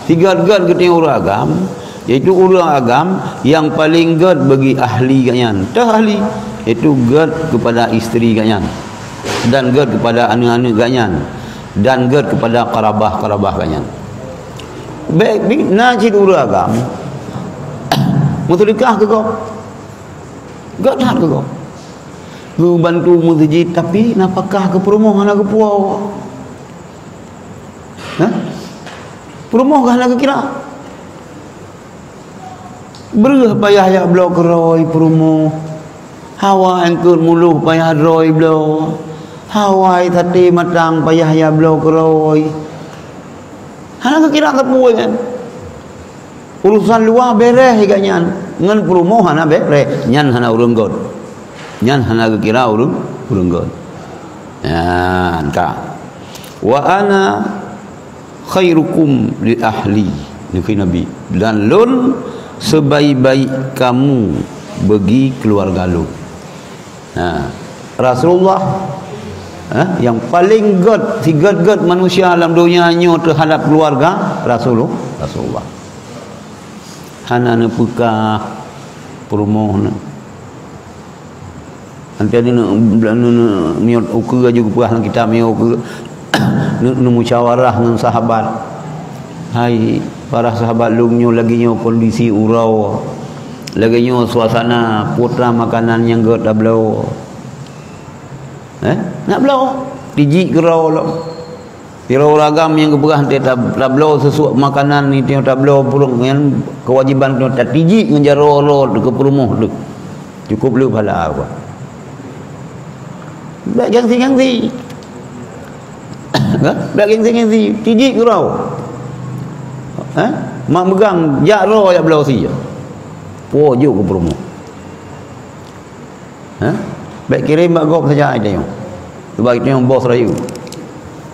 Sigét-gét geutanyoe ureuëng agam, yaitu ureuëng agam nyang paleng gét bagi ahli geuhnyan. Teuh ahli, yaitu gét kepada isteri geuhnyan dan gét kepada aneuk-aneuk geuhnyan dan gét kepada qarabah-qarabah geuhnyan. Bék bi-, na cit ureuëng agam meuseudeukah keu gob. Gét that keu gob. Geubantu meuseujid, tapi nafakah keu peurumoh hana geupuwoe. Hah? Peurumoh ka hana geukira. Breueh payah jak bloe keurôi peurumoh. Hawa eungkot muloh payah droe bloe. Hawa saté matang payah jak bloe keurôi. Hana geukira sapeue nyan. Urusan luwa bèrèh geuhnyan, ngon peurumoh hana bèrèh, nyan hana ureuëng gét. Nyan hana geukira ureuëng, ureuëng gét. Nyan ka. "Wa ana khairukum li ahli," neukheun Nabi, "dan lôn sebaik-baik kamu bagi keluarga lôn." Ha, Rasulullah, ha, nyang paleng gét, sigét-gét manusia lam donya nyoe teuhadap keluarga, Rasulullah. Rasulullah. Hana neupeugah peurumoh nyoe. Anté nyoe, nyoe, nyoe, miet ukeue aju geupeugah lam kitab nyoe ukeue. Neu-, neumusyawarah ngon sahabat. "Hai, para sahabat lôn nyoe, lagée nyoe kondisi uroe, lagée nyoe suasana, peue treuk makanan nyang gét tabloe?" Eh? Nak bloe? Tijik keudroe lom. Sidroe ureuëng agam nyang geupeugah teutab-, tabloe seusuek makanan, niteueng tabloe peurumoh nyan keuwajéban teuh tatijik ngon jaroe-roe teuh keu peurumoh teuh. Cukup le pahala apa. Bék gengsi-gengsi. Kan? Bék gengsi-gengsi. Tijik keudroe. Eh? Mak meugang jak roe jak bloe sie. Puwoe jok keu peurumoh. Ha? Bék kirém bak gob saja geutanyoe. Sebab geutanyoe bos rayeuk.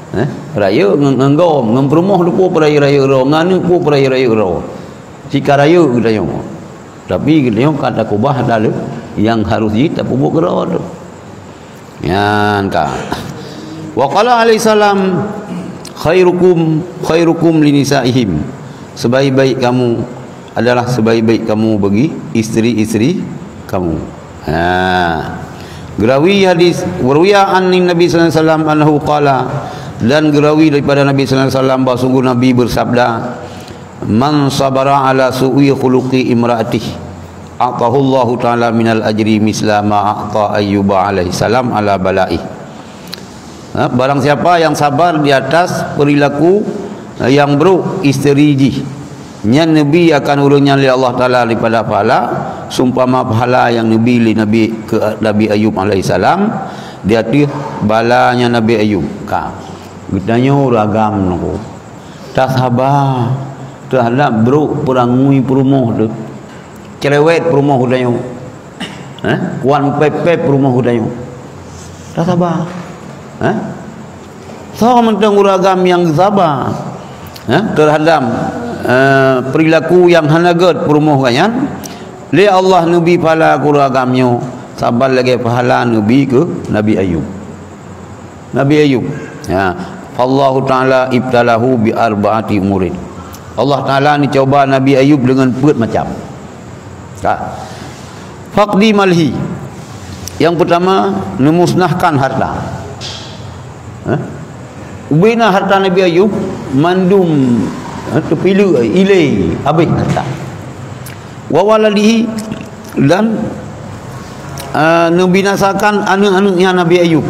Ha? Rayeuk ngon, ngon gob, ngon peurumoh teuh peue rayeuk-rayeuk droe, ngon aneuk peue rayeuk-rayeuk droe. Sika rayeuk geutanyoe. Tapi geutanyoe ka takubah dalem nyang harus jih tapeubuet keudroe teuh. Nyan ka. Wa qala alaihi salam, "Khairukum khairukum linisaihim." Sebaik-baik kamu adalah sebaik-baik kamu bagi isteri-isteri kamu. Ha. Geurawi hadis, wa ruwiya anin Nabi sallallahu alaihi wasallam annahu qala, dan geurawi daripada Nabi sallallahu alaihi wasallam bahwa sungguh Nabi bersabda, "Man sabara ala su'i khuluqi imra'atih, a'tahullahu ta'ala minal ajri misla ma a'ta Ayyuba alaihi salam ala bala'i." Ha, barang siapa yang sabar di atas perilaku, eh, yang buruk isteri jih, nyan neubri akan ureuëng nyan lé Allah Taala daripada pahala, seumpama pahala nyang neubri lé Nabi keu Nabi Ayub alaihissalam di ateueh balanya Nabi Ayub. Ka. Geutanyoe ureuëng agam nyoe tasaba teuhadap brok peurangui peurumoh teuh. Cerewet peurumoh geutanyoe. Eh? Kuan pép-pép peurumoh geutanyoe. Tasaba. Eh? Soe mantong ureuëng agam nyang saba, eh, teuhadap, eh, perilaku nyang hana gét peurumoh geuhnyan, lé Allah neubri pahala keu ureuëng agam nyoe saban lagée pahala neubri keu Nabi Ayub. Nabi Ayub. Ya. Fallahu ta'ala ibtalahu bi arba'ati umurin. Allah Taala neucuba Nabi Ayub deungon peuet macam. Ka. Faqdi malhi. Yang pertama, neumusnahkan harta. Eh? Ubena harta Nabi Ayub mandum, eh, teupileuk, ilée, habéh harta. Wa waladihi, dan, eh, neubinasakan aneuk-aneuknya Nabi Ayub.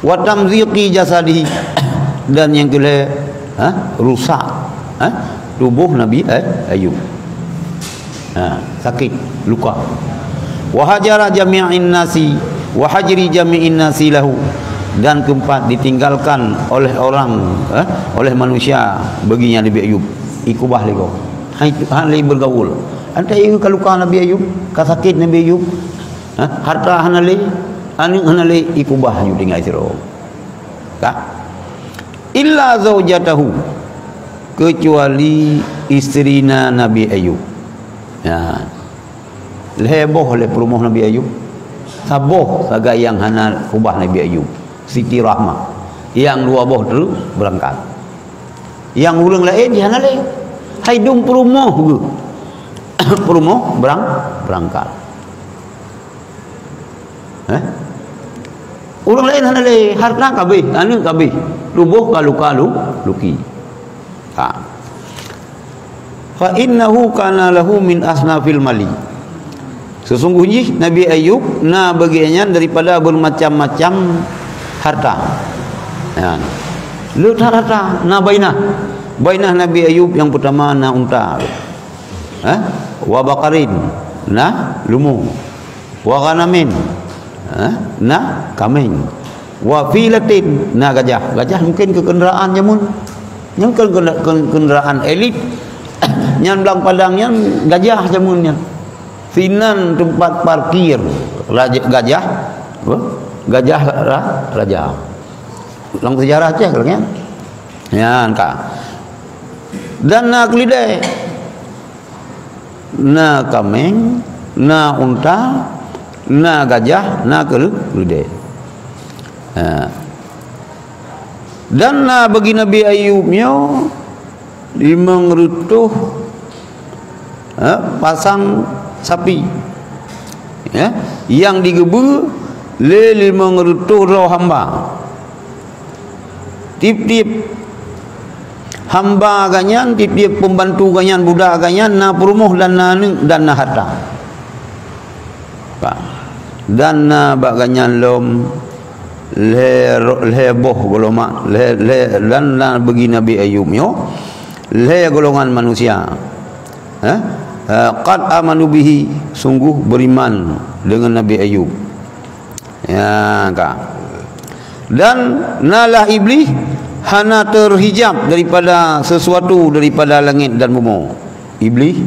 Wa tamziqi jasadihi, dan nyang keulhée, ha, rusak, ha, tuboh Nabi, eh, Ayub. Ha, sakét, luka. Wa hajara jami'in nasi, wa hajri jami'in nasi lahu. Dan keempat, ditinggalkan oleh orang, eh, oleh manusia bagi Nabi Ayub. Ikubah lego. Hai, hana lé bergaul. Ante ieu ka luka Nabi Ayub, ka sakét Nabi Ayub. Ha? Harta hana lé, aneuk hana lé, ikubah ju tinggai sidroe. Ka? Illa zaujatahu, kecuali istrina Nabi Ayub. Ya. Lhèe boh lé peurumoh Nabi Ayub. Saboh sagai nyang hana kubah Nabi Ayub. Siti Rahmah. Nyang dua boh teuk beurangkat. Nyang ureueng laén jih hana lé. Hai dum peurumoh geuh. Peurumoh beurang-, beurangkat. Eh? Ureueng laén hana lé, harta ka abéh, aneuk ka abéh, tuboh ka luka lu-, luki. Ha. Fa innahu kana lahu min asnafil mali. Sesungguhnya Nabi Ayub na bagi nyan daripada bermacam-macam harta. Ya. Le that harta, na bainah. Bainah Nabi Ayub yang pertama na unta. Ha? Wa baqarin, na lumu. Wa ghanamin, ha? Na kameng. Wa filatin, na gajah. Gajah mungkin keu kenderaan jameun. Nyan kan kena-, ken-, kenderaan elit. Nyan blang padang nyan gajah jameun nyan. Sinan tempat parkir raja, gajah, apa? Gajah ra-, raja. Lam sejarah Aceh kalau nyan. Nyan ka. Dan na keulidai. Na kameng, na unta, na gajah, na keuleu-, keulidai. Ha. Dan na bagi Nabi Ayub nyoe limong reutôh, ha, pasang sapi. Ya, nyang digeubeu lé limong reutôh droe hamba. Tiep-tiep hamba gobnyan, tiep-tiep pembantu gobnyan, budak gobnyan, na peurumoh dan na aneuk dan na harta. Ka. Dan na bak gobnyan lom lhèe ro-, lhèe boh geulomak, lhèe, lhèe, dan na bagi Nabi Ayub nyoe lhèe golongan manusia. Eh? Eh, qad amanu bihi, sungguh beriman dengan Nabi Ayub. Ya, ka. Dan nalah Iblih hana terhijab daripada sesuatu daripada langit dan bumoe. Iblih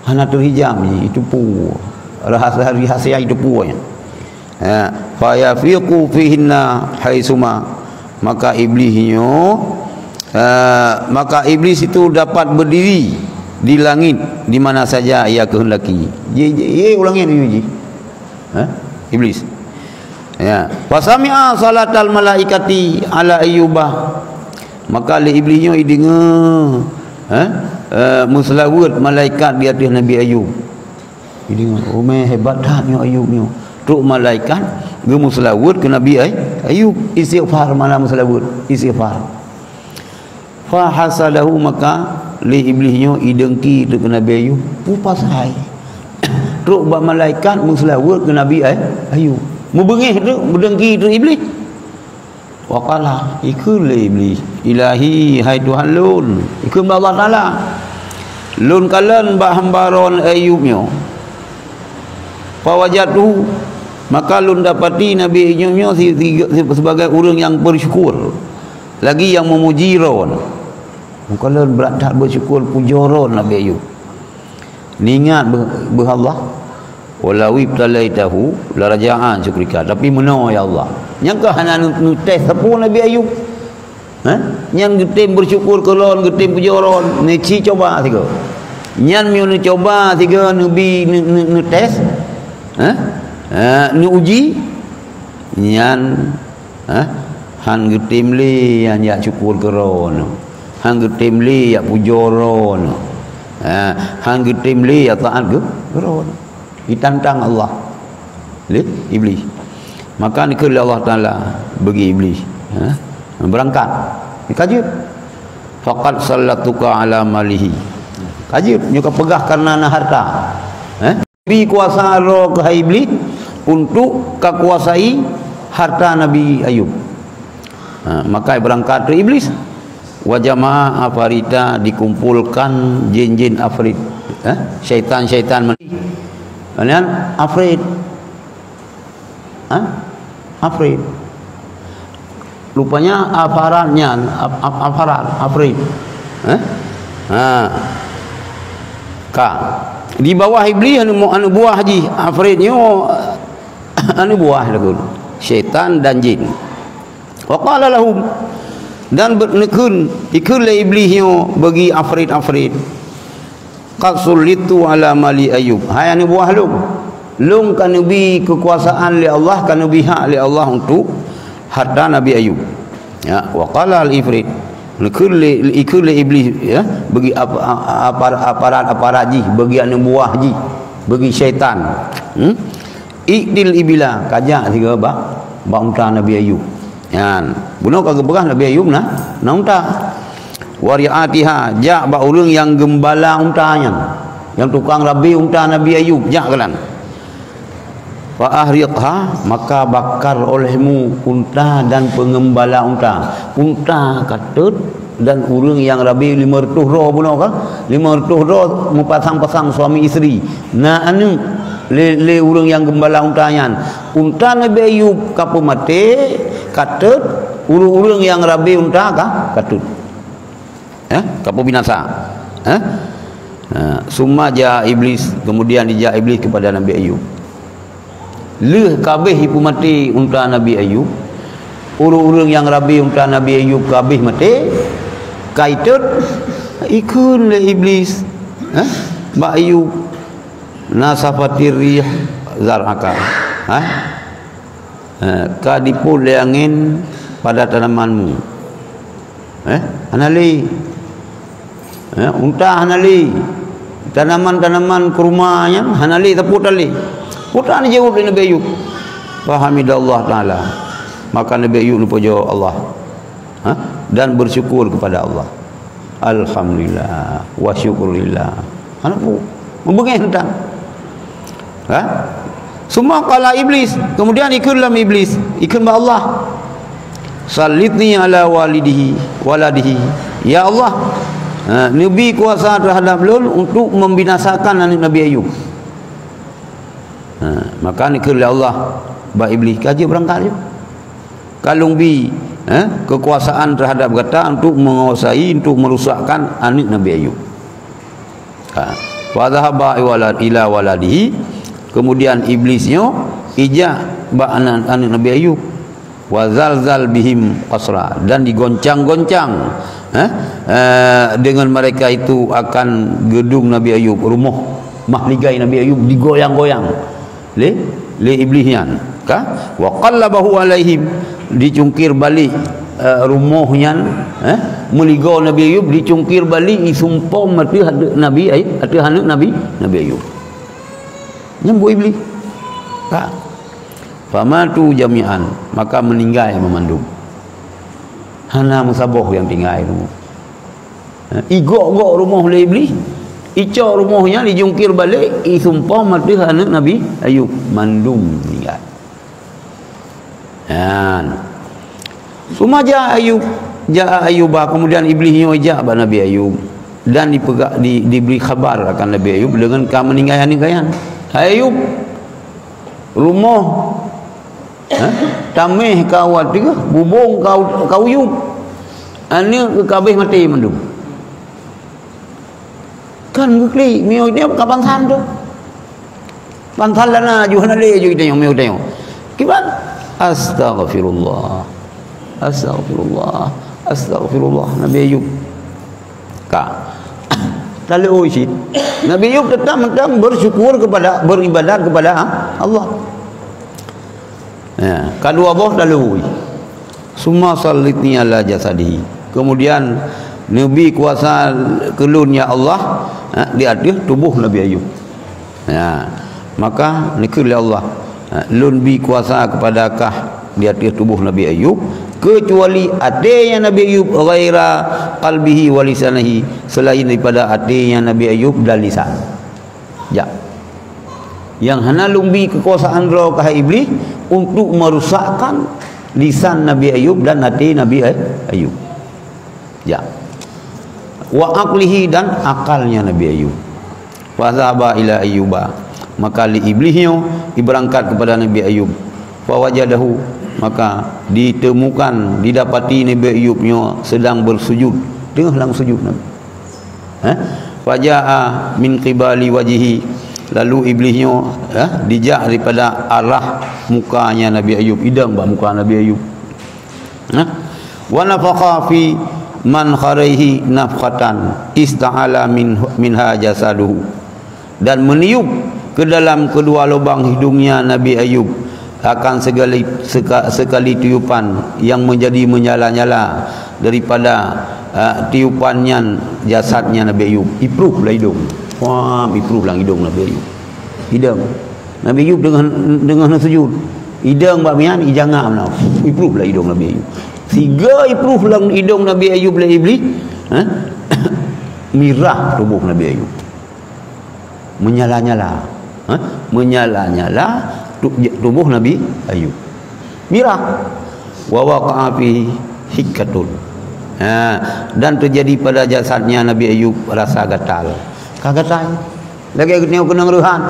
hana terhijab ji, itu pu. Rahasia, rahasia itu pu nya. Ya, fa yafiqu fihinna haitsuma. Maka Iblih nyoe, eh, maka Iblis itu dapat berdiri di langit di mana saja ia kehendaki. Ji, ji, ye, ulangi dulu ji. Ha? Iblis. Ya. Fasami'a salatal malaikati ala Ayyuba. Maka lé Iblis nyoe ideungoe, ha? Eh, meuseulaweuet malaikat di ateueh Nabi Ayub. Ideungoe, "Umé hebat that nyoe Ayub nyoe." Trok malaikat geumeuseulaweuet keu Nabi Ay-, Ayub. Istighfar mana meuseulaweuet? Istighfar. Fa hasadahu, maka lé Iblih nyoe idengki teuk keu Nabi Ayub. Peue pasai? Trok bak malaikat meuseulaweuet keu Nabi Ay-, Ayub. Meubeungéh teuk, meudengki teuk Iblih. Wa qala, ikheun lé Iblih, "Ilahi, hai Tuhan lôn." Ikheun bak Allah Taala. "Lôn kalon bak hamba droen Ayub nyoe." Fa wajadtu, maka lôn dapati Nabi Ayub nyoe si, si, si, sebagai ureuëng nyang bersyukur. Lagi nyang memuji droen. Maka lôn brat that bersyukur pujoe droen Nabi Ayub. Neuingat beu-, beuh Allah, "Walau ibtalaitahu laraja'an syukrika." Tapi meunoe, ya Allah. Nyang ka hana neu-, neutés sapeue Nabi Ayub. Ha? Nyan geutem bersyukur keu lôn, geutem pujoe lôn, neuci cuba sigoe. Nyan meunyoe neucuba sigoe, neubi, neu-, neu-, neutés, ha? Ha, neuuji, nyan, ha? Han geutem lé nyan jak syukur keu droeneuh. Han geutem lé jak pujoe droeneuh. Ha, han geutem lé jak taát keu, keu droeneuh. Ditantang Allah lé Iblih. Maka dikheun lé Allah Taala bagi Iblih, ha? Beurangkat. Ka jeuet. "Faqad sallatuka ala malihi." Ka jeuet, nyoe ka peugah kareuna na harta. Ha? Bi kuasa roh keuhai Iblih untuk ka kuasai harta Nabi Ayub. Ha, maka beurangkat tu Iblih. Wa jama'a afarita, dikumpulkan jin-jin afrit. Eh? Syaitan-syaitan men-, kalian afrit. Ha? Afrit. Rupanya Afraid nyan, Af-, Af-, Afraid, Afrit. Eh? Ha. Ka. Di bawah Iblis aneuk, aneuk buah jih, Afrit nyoe aneuk buah lagun. Syaitan dan jin. Wa qala lahum, dan be-, neukheun, ikheun lé Iblis nyoe bagi Afrit-Afrit, "Qad sullitu ala mali Ayub." Hai aneuk buah lôn, lôn ka neubi keukuasaan lé Allah, ka neubi hak lé Allah untuk harta Nabi Ayub. Ya, wa qala al-ifrit, neukheun lé, ikheun lé Iblis, ya, bagi ap-, a-, a-, apar-, aparat-aparat jih, bagi aneuk buah jih, bagi syaitan. Hmm? "I'til ibila," kajak sigoe bak, bak unta Nabi Ayub. Nyan, bunoe ka geupeugah Nabi Ayub na, na unta. "Wa ri'atiha," jak bak ureuëng nyang geumbala unta nyan. Nyang tukang rabe unta Nabi Ayub, jak keunan. "Fa ahriqha," maka bakar olehmu unta dan peungeumbala unta. Unta ka teuet dan ureuëng nyang rabe lima reutôh droe bunoe ka, lima reutôh droe meupasang-pasang suami isteri. Na aneuk lé, lé ureuëng nyang geumbala unta nyan. Unta Nabi Ayub ka peumaté, ka teuet, ureuëng-ureuëng nyang rabe unta ka, ka teuet. Ya, ka peubinasa. Ya? Ha, summa jaa Iblis, kemudian dijak Iblis kepada Nabi Ayub. Lheueh ka abéh jipeumaté unta Nabi Ayub, ureuëng-ureuëng nyang rabe unta Nabi Ayub ka abéh maté, ka iteuet, ikheun lé Iblis, ha? Bak Ayub, "Nasafatir rih zar'aka." Ha? Ha, ka dipôt lé angén pada tanamanmu. Eh, hana lé. Eh, unta hana lé. Tanaman-tanaman kurma nyan hana lé, tapôt hana lé. Peue nyang jaweueb lé Nabi Ayub? Fahamidallah Ta'ala. Maka Nabi Ayub neupujoe Allah. Ha? Dan bersyukur kepada Allah. Alhamdulillah, wa syukurillah. Hana peue. Meubeungéh teuntang. Ha? Summa qala Iblis, kemudian ikheun lom Iblis, ikheun bak Allah. "Sallitni ala walidihi, waladihi." Ya Allah, ha, neubi kuasa terhadap lôn untuk membinasakan aneuk Nabi Ayub. Ha, maka neukheun lé Allah bak Iblis, "Ka jeuet beurangkat jeuet. Ka lôn bi, eh, kekuasaan terhadap gata untuk menguasai, untuk merusakkan aneuk Nabi Ayub." Ha. Fa dhahaba ila waladihi, kemudian Iblis nyoe ijak bak aneuk, aneuk Nabi Ayub. Wa zalzal bihim qasra, dan digoncang-goncang, eh, eh, dengan mereka itu akan gedung Nabi Ayub, rumoh mahligai Nabi Ayub digoyang-goyang lé, lé Iblis nyan, ka? Wa qallabahu alaihim, dicungkir balik, eh, rumoh nyan, eh, meuligoe Nabi Ayub dicungkir balik, isumpom ateueh Nabi Ayub, ateueh aneuk Nabi, Nabi Ayub. Nyan buet Iblis. Ka. Famatu jami'an, maka meuninggai meumandum. Hana meusaboh nyang tinggai tu. Ha, igok-gok rumoh lé Iblis, icok rumoh nyan, ijungkir balek, isumpom ateueh aneuk Nabi Ayub, mandum meuninggai. Nyan. Summa jaa Ayub, jaa Ayuba, kemudian Iblis nyoe jak bak Nabi Ayub dan dipeugah, di, diberi khabar akan Nabi Ayub dengan ka meuninggai aneuk gobnyan. Hai Ayub, rumoh, ha, taméh ka u ateueh, bubông ka u, ka u yup, aneuk ka abéh maté mandum. Kan geuklik, miyueb nyoe ka bansan tu. Bansan lana ju hana lé ju geutanyoe, miyueb geutanyoe. Kiban? Astaghfirullah. Astaghfirullah. Astaghfirullah. Nabi Ayub. Ka. Taleuôi cit. Nabi Ayub tetap mantong bersyukur kepada, beribadat kepada Allah. Ya, ka dua boh taleuôi. Summa sallitni ala jasadihi. Kemudian neubi kuasa keu lôn, ya Allah, ha, di ateueh tuboh Nabi Ayub. Ya, maka neukheun lé Allah, ha, lôn bi kuasa kepada kah di ateueh tuboh Nabi Ayub, kecuali até Nabi Ayub, ghaira qalbihi wa lisanihi, selain daripada até Nabi Ayub dan lisan. Jak. Nyang hana lôn bi kekuasaan droe keuhai Iblih untuk merusakkan lisan Nabi Ayub dan até Nabi Ay-, Ayub. Jak. Wa aqlihi, dan akalnya Nabi Ayub. Fa dzahaba ila Ayyuba. Maka lé Iblih nyoe ibeurangkat kepada Nabi Ayub. Fa wajadahu, Maka ditemukan, didapati Nabi Ayub nyoe sedang bersujud, teungoh lam sujud Nabi. Eh? Faja'a min qibali wajhihi, lalu Iblis nyoe, eh, dijak daripada arah mukanya Nabi Ayub, idong bak muka Nabi Ayub. Nah, wa nafakha fi mankharihi nafkhatan ista'ala min, minha jasaduhu, dan meniup ke dalam kedua lubang hidungnya Nabi Ayub akan segala, seka-, sekali tiupan yang menjadi menyala-nyala daripada, uh, tiupan nyan jasadnya Nabi Ayub. Ipruh lah idong. Wah, ipruh lah idong Nabi Ayub. Idong. Nabi Ayub dengan, dengan sujud. Idong bak mian, ijangak mana. Ipruh lah idong Nabi Ayub. Siga ipruh lam idong Nabi Ayub lé Iblis, eh? Mirah tubuh Nabi Ayub. Menyala-nyala. Ha? Menyala-nyala tu-, tubuh Nabi Ayub. Mirah. Wa waqa'a fi hikkatun. Ha, dan terjadi pada jasadnya Nabi Ayub rasa gatal. Ka gatai. Lagèe geutanyoe keunong reuhan.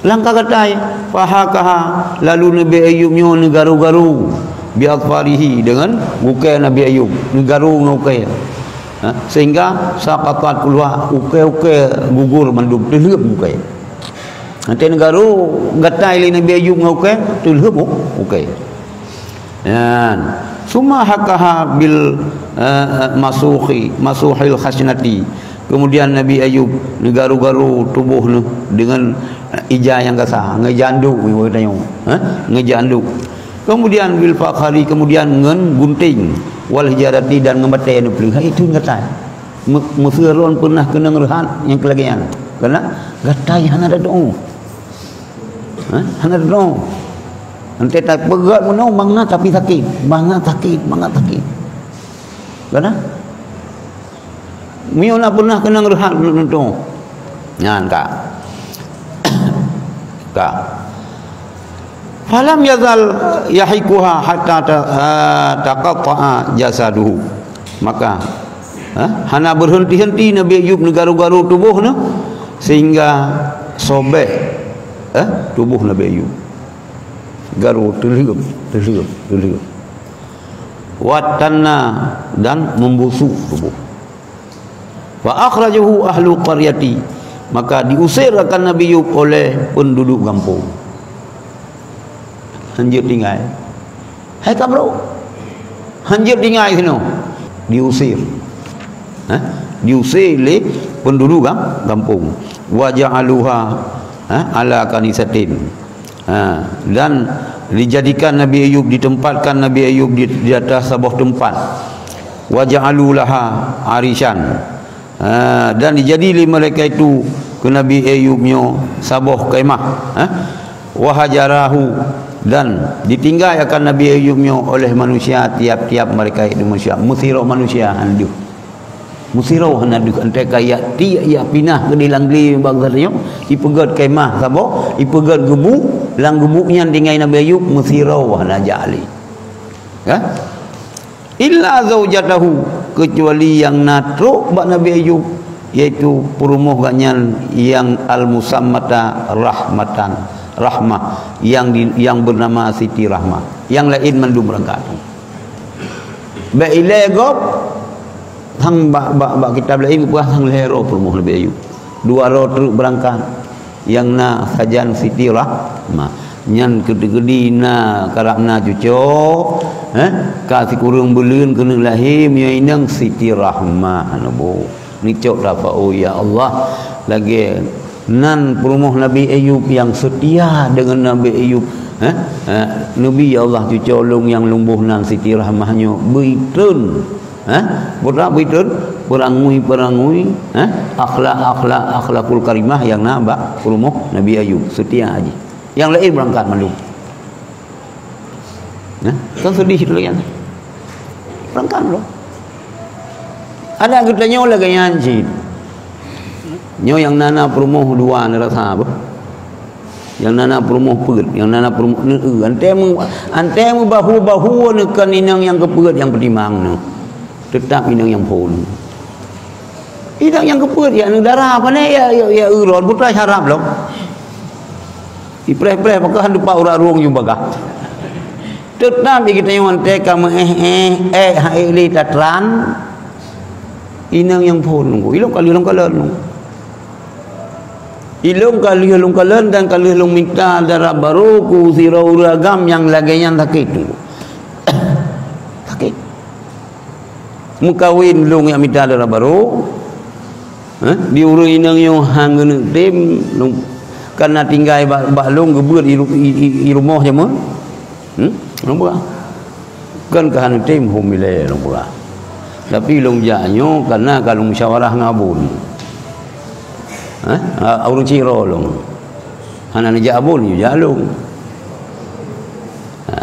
Lam ka gatai. Fahakaha, lalu Nabi Ayub nyoe neugaru-garu. Bi adfarihi, dengan ukèe Nabi Ayub. Neugaru ngon ukèe. Ha, sehingga saqatat kulluha, ukèe-ukèe gugur mandum, teulheueb ukèe. Watèe neugaru gatai lé Nabi Ayub ngon ukèe, teulheueb ukèe. Nyan. Summa hakaha bil, eh, masuhi, masuhil khasnati. Kemudian Nabi Ayub neugaru-garu tuboh neuh dengan, eh, ija nyang gasa, ngon ija anduk, geutanyoe. Ha? Ngon ija anduk. Kemudian bil fakhari, kemudian ngon gunting, wal hijarati, dan ngon batèe neupeuleueh. Hai, itu gatai. Me-, meuseu lôn peunah keunong reuhat nyang keu lagèe nyan. Karena gatai hana tatu'oh. Ha? Hana tatu'oh. Watèe tapeugöt bunoe mangat tapi sakét, mangat sakét, mangat sakét. Karena meunyoe na peunah keunong reuhat, tatu'oh. Nyan ka. Ka. Falam yazal yahikuha hatta ta-, ah, taqatta'a jasaduhu. Maka, eh, hana berhenti-henti Nabi Ayub neugaru-garu tuboh neuh, sehingga sobek, eh, tuboh Nabi Ayub. Garu teulheueb, teulheueb, teulheueb. Watanna, dan membusuk tuboh. Fa akhrajahu ahlu qaryati, maka diusir akan Nabi Ayub oleh penduduk gampông. Hanjeuet tinggai. Hai kabrok. Hanjeuet tinggai sinoe. Diusir. Ha? Diusir lé penduduk gam-, gampông. Wa ja'aluha, ha, ala kanisatin. Ha, dan dijadikan Nabi Ayub, ditempatkan Nabi Ayub di, di atas saboh teumpat. Wa ja'alu laha arisyan. Ha, dan dijadi lé mereka itu keu Nabi Ayub nyoe saboh kemah. Ha? Wa hajarahu, dan ditinggai akan Nabi Ayub nyoe oleh manusia tiap-tiap mereka itu manusia. Meusidroe manusia han deuh. Meusidroe hana deuh, 'oh ka jak tiek jak pinah keudéh lam glé bangsa nyoe, ipeugöt kemah saboh, ipeugöt geubu, lam geubu nyan tinggai Nabi Ayub, meusidroe hana jak lé. Ya? Illa zaujatahu, kecuali nyang na trok bak Nabi Ayub, yaitu peurumoh gobnyan nyang al-musammata Rahmatan, Rahmah, nyang di, nyang bernama Siti Rahmah. Nyang laén mandum beurangkat. Bèk ilèe gob, sang bak, bak, bak kitab laén geupeugah sang lhèe droe peurumoh Nabi Ayub. Dua droe treuk beurangkat. Nyang na sajan Siti Rahmah. Nyan keudeh-keudeh na karab na cucoe, eh, ka sikureueng buleuen keuneuk lahé, meunyoe inong Siti Rahmah neuboh. Neucok tapeugah, "Oh, ya Allah, lagèe nan peurumoh Nabi Ayub nyang seutia deungon Nabi Ayub, eh, eh, Nabi, ya Allah, cucoe lôn nyang lôn boh nan Siti Rahmah nyoe beuitreun, eh, peue treun beuitreun, peurangui-peurangui, eh, akhlak-akhlak, akhlakul karimah nyang na bak peurumoh Nabi Ayub, seutia jih. Nyang laén beurangkat mandum." Nah, kan sedih tu lagèe nyan. Beurangkat lom. Adak geutanyoe lagèe nyan cit. Nyoe nyang na, na peurumoh dua, na rasa apa? Nyang na, na peurumoh peuet, nyang na, na peurumoh neu-, eu, antée meu-, antée meubahu-bahu neu kon inong nyang keupeuet nyang peutimang neu. Teutap inong nyang phôn. Inong nyang keupeuet ya neu dara, pane ya, ya, ya, eu rot, buta harap lom. Ipreh-preh, maka han teupah urat rueng ju bagah. Teutap di geutanyoe watèe ka meuéh-éh, éh, han ék lé tatran, inong nyang phôn nunggu. Ilong ka lheueh lôn kalon. Ilong ka lheueh lôn kalon dan ka lheueh lôn mita dara barô keu sidroe ureueng agam nyang lagèe nyan sakét. Sakét. Meukawen lôn nyang mita dara barô, eh, di ureueng inong nyoe han geuneuk tem, lôn, kana tinggai bak, bak lôn geubeuet i ru-, i, i, i rumoh jameun. Hmm? Lôn peugah. Kon ka han tem hom ilèe lôn peugah. Tapi lôn jak nyoe kana ka lôn musyawarah ngon abon. Eh? A, ureueng sidroe lôn. Hana neujak abon, neujak lôn. Ha,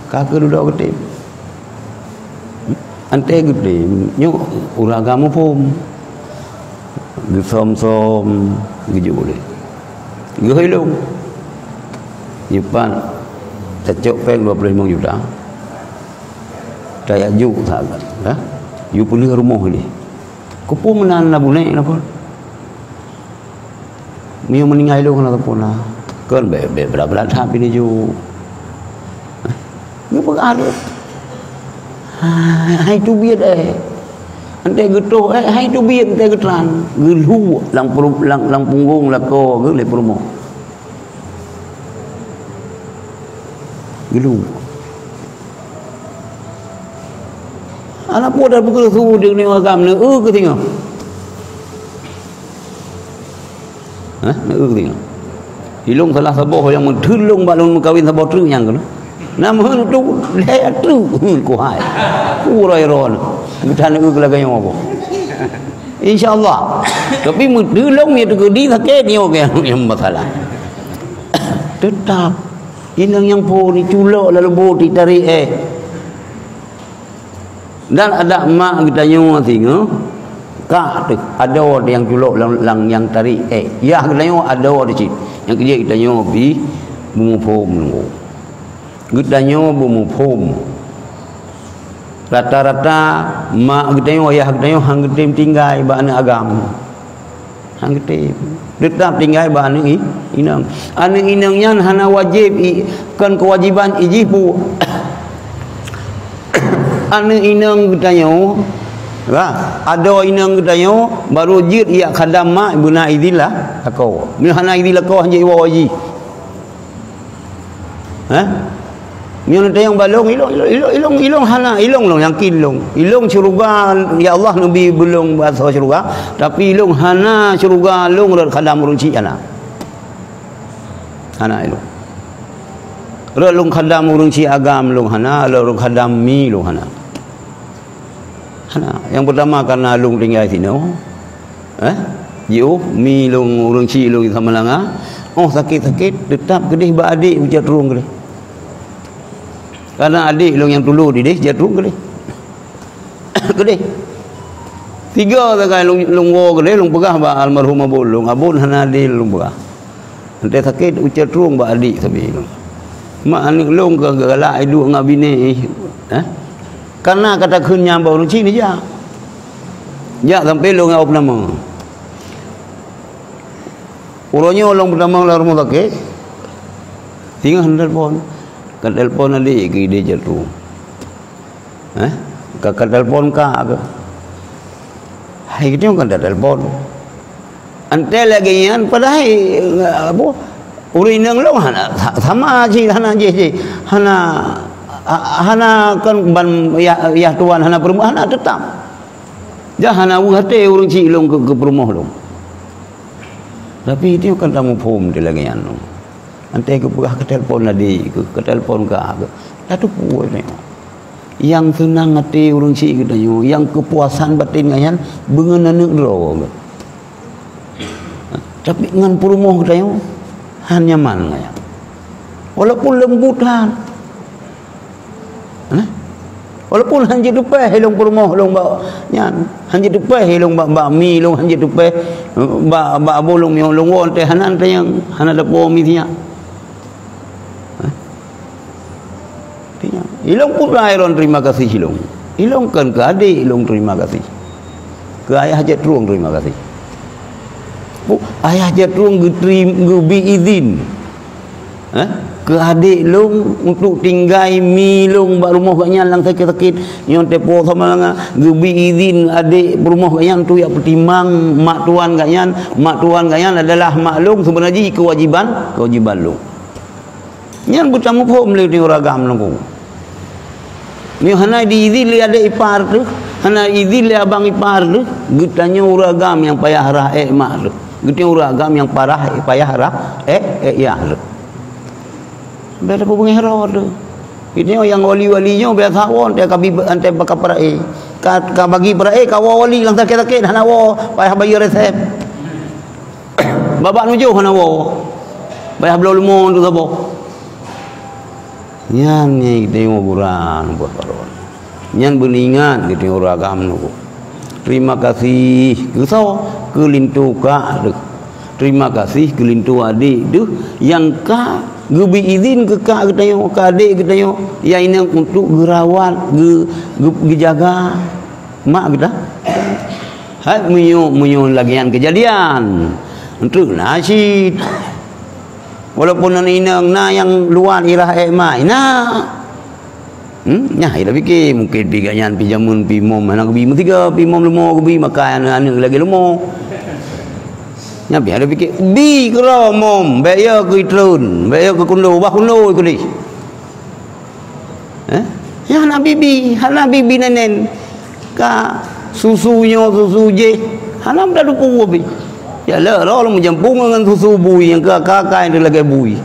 ka keuh dudoe geutem. Watèe geutem, nyoe ureueng agam muphom. Geusöm-söm, geujok lé. Geuhôi lôn. Nyoe pat tacok péng dua puluh lima juta. Tajak jok sagai, ha? Yue peulheueh rumoh ilèe. Keupeue meunan na bunék na phon? Meunyoe meuninggai lôn hana sapeue na. Kon bèk, bèk brat-brat that pih neujok. Geupeugah lôn. Hai, hai teubiet, eh. Watèe geutoh, eh, hai teubiet, watèe geutran. Geulhue lam peuru-, lam, lam punggong lakoe geuh lé peurumoh. Geulhue. Hana peue tapeugah su deungon agam, neu-eu keu singoh. Hah? Neu-eu keu singoh. Ilong salah saboh nyang meuteulong bak lôn meukawen saboh treuk nyang keunoe. Na meuheuet tu lhèe treuk, hmm, kuhai. Uroe-uroe nyoe. Geutaneu keu lagèe nyoe boh. Insya Allah. Tapi meuteulong nyoe teukeudi sakét nyoe nyang masalah. Teutap. Inong nyang phôn iculok lam lubô itarek éh. Dan adak mak geutanyoe singoh, kak teuh, adoe nyang culok lam, lam nyang tarek éh. Yah geutanyoe adoe di cit. Nyang keujeuet geutanyoe pih beumuphom nunggu. Geutanyoe beumuphom. Rata-rata mak geutanyoe, yah geutanyoe han geutem tinggai bak aneuk agam. Han geutem. Teutap tinggai bak aneuk i-, inong. Aneuk inong nyan hana wajéb i-, kon keuwajiban i jih pu-, aneuk inong geutanyoe, bah, adoe inong geutanyoe, barô jeuet jak khadam mak beuna idhin lah lakoe. Meunyoe hana idhin lakoe, han jeuet iwoe jih. Hah? Nyoe neutanyong bak lôn, ilong, ilong, ilong, ilong, ilong hana, ilong lôn yakin lôn. Ilong syeuruga, ya Allah, neubi bak lôn bak asoe syeuruga, tapi ilong hana syeuruga lôn rot khadam ureueng chik hana. Hana ilong. Rot lôn khadam ureueng chik agam lôn hana, rot lôn khadam mi lôn hana. Hana. Nyang peurtama karena lôn tinggai sinoe. Eh? Jiôh mi lôn ureueng chik lôn sama langa. Oh sakét-sakét teutap keudeh bak adék ucit trueng keudeh. Karena adék lôn nyang tulô dideh ucit trueng keudeh. Keudeh. Tiga sagai lôn, lôn woe keudeh, lôn peugah bak almarhum abon lôn. Abon hana adé lôn peugah. Watèe sakét ucit trueng bak adék sabe lôn. Mak aneuk lôn ka galak iduek ngon binéh, eh? Karena ka takheun nyan bak ureueng chik neujak. Jak sampoe lôn ngon peunama. Uroe nyoe lôn peunama lam rumoh sakét. Singoh neutelepon. Ka telepon adék keu idéh jatuh. Eh? Ka, ka telepon kak keuh. Hai geutanyoe kan telepon. Watèe lagèe nyan padahai, eh, apa, ureueng inong lôn hana sa-, sama cit hana jih, jih. Hana, ha-, hana kon ban yah, yah tuan hana peurumoh, hana teutap. Jah hana weueh até ureueng chik lôn keu, keu peurumoh lôn. Tapi itu kan tamuphom di lagèe nyan. Watèe geupeugah ka telepon adék keuh, ka telepon kak keuh. Tateupeue nyoe. Nyang seunang até ureueng chik geutanyoe, nyang keupuasan batén ngon nyan beungon aneuk droe geuh. Tapi ngon peurumoh geutanyoe, han nyaman ngon nyan. Walaupun leumbut that. Nah, walaupun han jitupéh ilong peurumoh lôn bak nyan, han jitupéh ilong bak, bak mi lôn, han jitupéh bak, bak abon lôn miyueb lôn woe teuh hana teunyang, hana dapoe mi sinyak. Hah? Teunyang. Ilong pun rai lôn terima kasih ilong. Ilong kan keu adék ilong terima kasih. Keu ayah jatrueng terima kasih. Pu-, ayah jatrueng geuteri-, geubi izin. Eh? Keu adék lôn untuk tinggai mi lôn bak rumoh gobnyan nyang sakét-sakét. Nyoe teupeu sama langa geubi idhin adék peurumoh gobnyan tu jak peutimang mak tuan gobnyan. Mak tuan gobnyan adalah mak lôn, seubeuna jih keuwajiban, keuwajiban lôn. Nyan beutamuphom lé ureuëng agam lôn. Nyoe hana diizin lé adék ipar teuh, hana izin lé abang ipar teuh, geutanyoe ureuëng agam nyang payah rhah ék mak teuh. Geutanyoe ureuëng agam nyang parah, payah rhah ék, ék yah teuh. Bèk tapeubeungéh droe teuh. Geutanyoe nyang wali-wali nyoe biasa woe teuh ka bi-, antée baka peuraé. Ka, ka bagi peuraé ka woe wali nyang sakét-sakét hana woe, payah bayeue resep. Babah nujoh hana woe. Payah bloe leumo teuh saboh. Nyan nyang geutanyoe buran buet baron. Nyan beuingat geutanyoe ureuëng agam nyoe. Terima kasih keu soe? Keu linto kak teuh. Terima kasih keu linto adék teuh nyang ka geubi idhin keu kak geutanyoe, keu adék geutanyoe, nyang inong untuk geurawat, geu-, geu-, geujaga mak geutanyoe. Hai meunyoe, meunyoe lagée nyan keujadian, enteuk na cit. Walaupun aneuk inong na nyang luwat irhah ék mak, na. Hmm, nyan, ila pike, mungken pi gobnyan pi jameun pi mom hana geubi meusigoe, pi mom leumo geubi, maka aneuk-aneuk lagée leumo. Nyan pi ada pike, bi keudroe mom, bèk yo keu treun, bèk yo keu kundo, bah kundo keu deh. Eh? Nyan hana bibi, hana bibi nenen. Ka susu nyoe, susu jéh, hana meudadupu pi. Ya le, roh lom meujampung ngon susu bui nyang ka, ka, ka nyang lagée bui.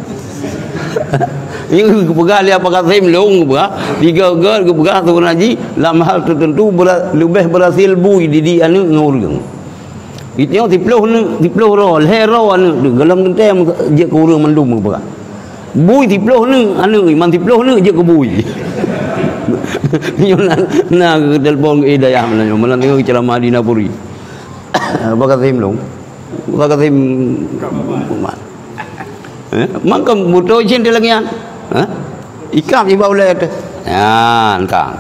Nyang geupeugah lé Apa Kasem lôn geupeugah, tiga göt geupeugah tu naji, lam hal teuteuntu bera-, leubeh beurhasil bui didik aneuk ngon ureuëng. Geutanyoe siploh neuk, siploh roh, lhée roh aneuk teuh, gohlom teuntée jeuet keu ureuëng mandum geupeugah. Bui siploh neuk, aneuk iman siploh neuk jeuet keu bui. Nyoe na, na geutelepon keu dayah meunan nyoe, meunan teungoh geuceuramah di Napuri. Apa kata Simlong? Apa kata Sim-, Eh? Mangkam beutôi cit lagée nyan. Eh? Ikab iba ulée teuh. Nyan ka.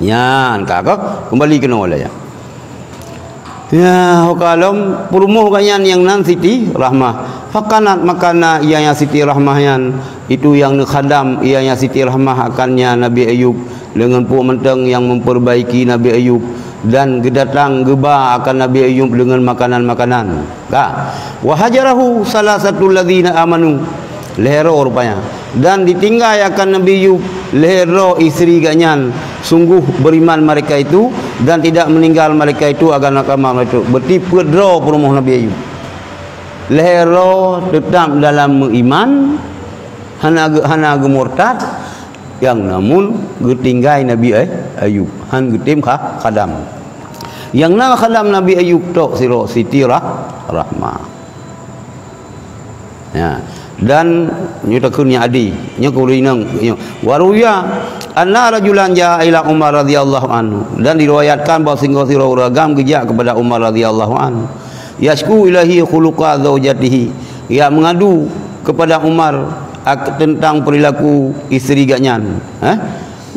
Nyan ka keuh keumbali keunoe lé. Ya, ho ka lom peurumoh gobnyan nyang nan Siti Rahmah. Fakanat, maka na ianya Siti Rahmah nyan, itu nyang neukhadam ianya Siti Rahmah akannya Nabi Ayub, deungon peue mantong nyang memperbaiki Nabi Ayub, dan geudatang geuba akan Nabi Ayub deungon makanan-makanan. Ka. Wa hajarahu salasatu ladzina amanu. Lhée droe rupanya. Dan ditinggai akan Nabi Ayub lhée droe istri gobnyan. Sungguh beriman mereka itu dan tidak meninggal mereka itu agama mereka itu. Berarti peuet droe peurumoh Nabi Ayub. Lhée droe tetap dalam meuiman, hana ge-, hana geumurtad, nyang namun geutinggai Nabi Ay-, Ayub, han geutem kha-, khadam. Nyang na khadam Nabi Ayub tok sidroe Siti Rah-, Rahmah. Ya. Dan nyoe takheun nyang adi, nyoe keu ureuëng inong, nyoe. Wa ruya anna rajulan jaa ila Umar radhiyallahu anhu. Dan diriwayatkan bahwa singoh sidroe ureuëng agam geujak kepada Umar radhiyallahu anhu. Yashku ilaihi khuluqa zaujatihi. Ia mengadu kepada Umar ak-, tentang perilaku isteri gobnyan. Eh?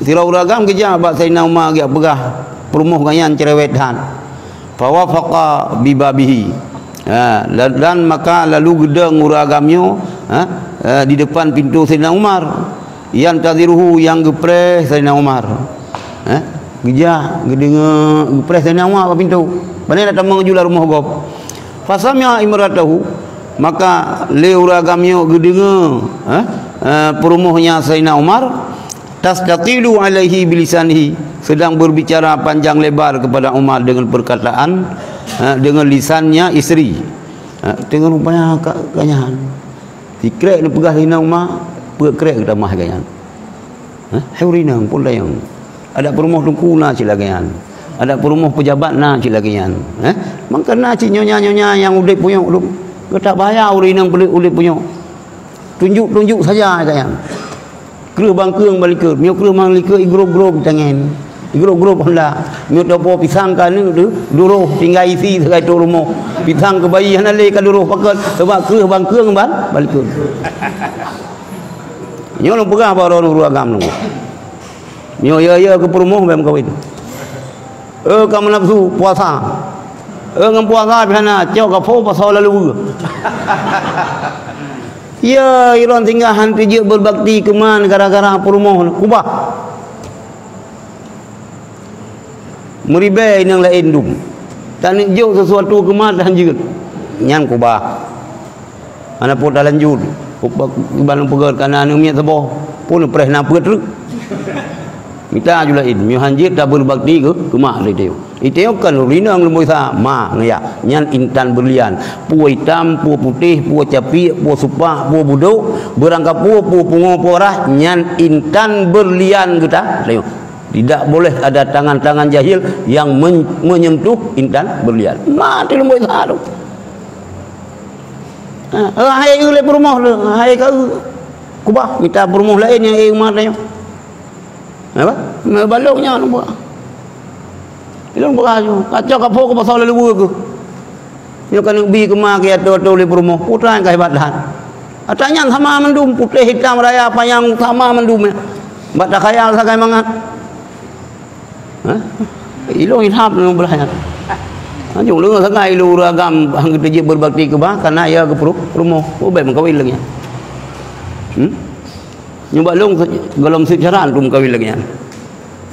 Sidroe ureuëng agam geujak bak Saidina Umar geujak peugah peurumoh gobnyan cerewet that. Fawafaqa bibabihi. Ha, la-, dan maka lalu geudong ureuëng agam nyoe, ha, eh, di depan pintu Saidina Umar. Yantaziruhu, nyang geupreh Saidina Umar. Eh, geujak, geudeungoe, geupreh Saidina Umar bak pintu. Pane na tamong ju lam rumoh gob. Fasami'a imratahu, maka lé ureuëng agam nyoe geudeungoe, eh, eh, peurumoh nyan Saidina Umar. Tastatilu alaihi bilisanihi, sedang berbicara panjang lebar kepada Umar dengan perkataan, eh, dengan lisannya isteri. Eh, teungoh rupanya ka, ka nyan. Sikrek neupeugah Saidina Umar, peuet krek geutamah gobnyan. Eh, hai ureuëng inong, peue tanyong. Adak peurumoh teungku na cit lagée nyan. Adak peurumoh peujabat na cit lagée nyan. Eh, mangkana cit nyonya-nyonya nyang udeb punyok tu. Geutak bahaya ureuëng inong udeb punyok. Tunjuk-tunjuk saja gobnyan. Kreueh bangkeung bak likot. Meunyoe kreueh bak likot, igrob-grob tangen. Igrob-grob honda. Meunyoe topo pisang ka neuk deuh, duroh tinggai isi sagai tok rumoh. Pisang keu bayi hana lé ka duroh paket, sabab kreueh bangkeung ban bak likot. Nyoe lôn peugah bak droeneuh ureuëng agam lôn. Nyoe ya-ya keu peurumoh bèk meukawen. Eh, ka meunafsu puasa. Eh, ngon puasa pih hana, cok ka po pasal lalu. Ya, ilôn singgah han teujeuet beubakti keu ma gara-gara peurumoh keubah. Meuribée inong laén dum. Taneuk jok sesuatu keu ma han jeuet. Nyan keubah. Hana peue talanjut. Ban peugét kana aneuk miet saboh. Pun preh na peuet treuk. Mita ju laén. Meunyoe han jeuet tabeubakti keu, keu ma lé teuh. Iteuka lôn rinong lôn beusa ma ngon yah. Nyan intan beurlian. Peue itam, peue putéh, peue capiek, peue supak, peue budok, beurangkapeue, peue pungo, peue rah, nyan intan beurlian geutanyoe. Tidak boleh ada tangan-tangan jahil yang men-, menyentuh intan beurlian. Ma teuh lôn beusa tu. Ha, hai eu lé peurumoh tu, hai ka eu. Keubah mita peurumoh laén nyang eu ma tanyoe. Apa? Meubalong nyan buah. Ilôn buah ju. Kacau kapok ke pasal lalu ke. Nyoe kan bi keu ma ke atau-atau lé peurumoh. Putra nyang ka hebat dah. Ata nyan sama mandum, putéh, hitam, raya, panyang, sama mandum ya. Bak takhayal sagai mangat. Ha? Ilôn ilham nang belah nyan. Anjung lôn sagai ilôn ureueng agam hang geuteujeuet beubakti keubah karena ya geupeuru-, peurumoh. Oh, baik mengkawin lagi. Hmm? Nyoe bak lôn, golom seucara antum kawin lagée nyan.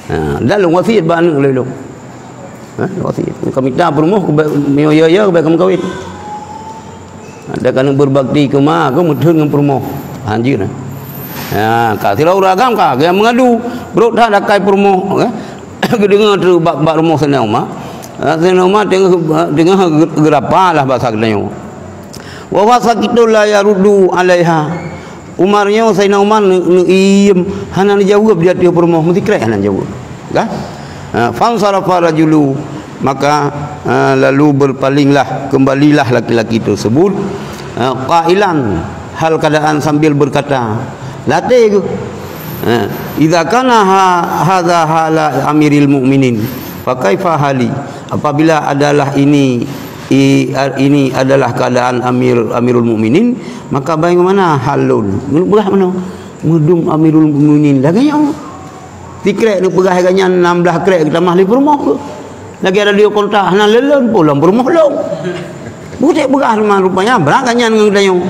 Ha, dan lôn wasiet bak aneuk lôn. Ha, wasiet. Ka mita peurumoh, keubai, meunyoe ya, ya, keubai kamoe kawin. Ada keuneuk beubakti keu ma, keu meutheun ngon peurumoh. Ha, jeuet. Ha, ka sidroe ureueng agam ka, geumeungadu, brok that akai peurumoh, eh. Geudeungoe teuk bak, bak rumoh Saidina Umar. Ha, Saidina Umar teungoh, teungoh geurapa lah basa geutanyoe. Wa huwa sakitun la yaruddu alaiha. Umar nyoe, Saidina Umar neu-, neuiem, hana neujaweueb di ateueh peurumoh, meusikrek hana neujaweueb. Kan? Ha, fansarafa rajulu, maka, ha, lalu berpalinglah, kembalilah laki-laki tersebut, ha, qailan, hal keadaan sambil berkata, latée geuh. Ha, idza kana ha-, hadza hala amiril mukminin, fa kaifa hali? Apabila adalah ini, i-, a-, ini adalah keadaan Amir, Amirul Mukminin, maka bagaimana hal lôn? Ngon peugah meunoe, meudum Amirul Mukminin lagée nyoe. Sikrek neupeugah lagée nyan, nam blaih krek geutamah lé peurumoh. Lagée radio kontak, hana lé lôn, pun lam peurumoh lôn. Butek peugah teuma rupanya, brat geuh nyan ngon geutanyoe.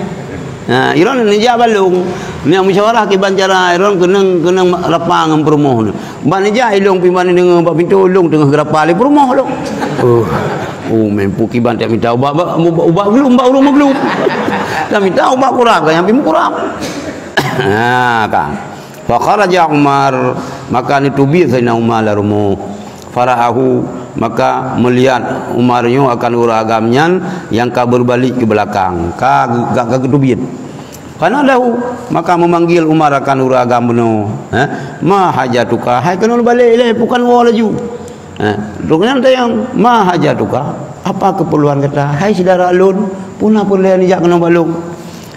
Ha, ilôn neujak bak lôn. Neujak musyawarah kiban cara ilôn keunong, keunong rapa ngon peurumoh nyoe. Ban neujak ilôn pih ban deungoe bak pintoe lôn teungoh geurapa lé peurumoh lôn. Oh. Oh, meunan kiban tak mita ubat, ubat, ubat glum bak ureueng meuglum. Tak mita ubat kurab, kan nyang pih meukurab. Ha, kan. Fa kharaja Umar, maka neuteubiet Saidina Umar lam rumoh. Fara'ahu, maka meulihat Umar nyoe akan ureueng agam nyan nyang ka beubalik keu beulakang, ka, ka, ka geuteubiet. Fanadahu, maka meumanggil Umar akan ureueng agam bunoe, eh, "Ma hajatuka?" "Hai keunoe balek ilée, pue ka neuwoe laju?" Eh, trok nyan tanyong, "Ma hajatuka?" "Apa keperluan gata, hai syedara lôn? Pue na peureulée neujak keunoe bak lôn?"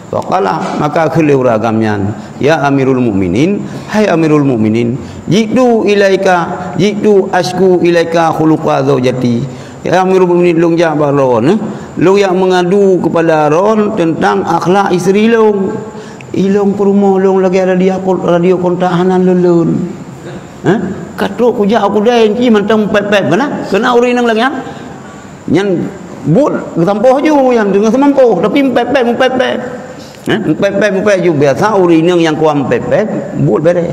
Faqala, maka kheun lé ureueng agam nyan, "Ya Amirul Mukminin, hai Amirul Mukminin, ji'tu ilaika, ji'tu asyku ilaika khuluqa zaujati." Ya Amirul Mukminin, lôn jak bak droeneuh, lôn jak meungadu keupada droeneuh teuntang akhlak istri lôn. Ilôn peurumoh lôn lagée radio, radio kontak hana lé lôn. Hah? Ka trok kujak u keudai, ci mantong pép-pép, keunan? Keunan ureueng inong lagée nyan? Nyan buet geusampôh ju, nyang teungoh seumampôh, tapi meupép-pép, meupép-pép. Eh, meupép-pép, meupép ju. Biasa ureueng inong nyang kuat meupép-pép, buet béreh.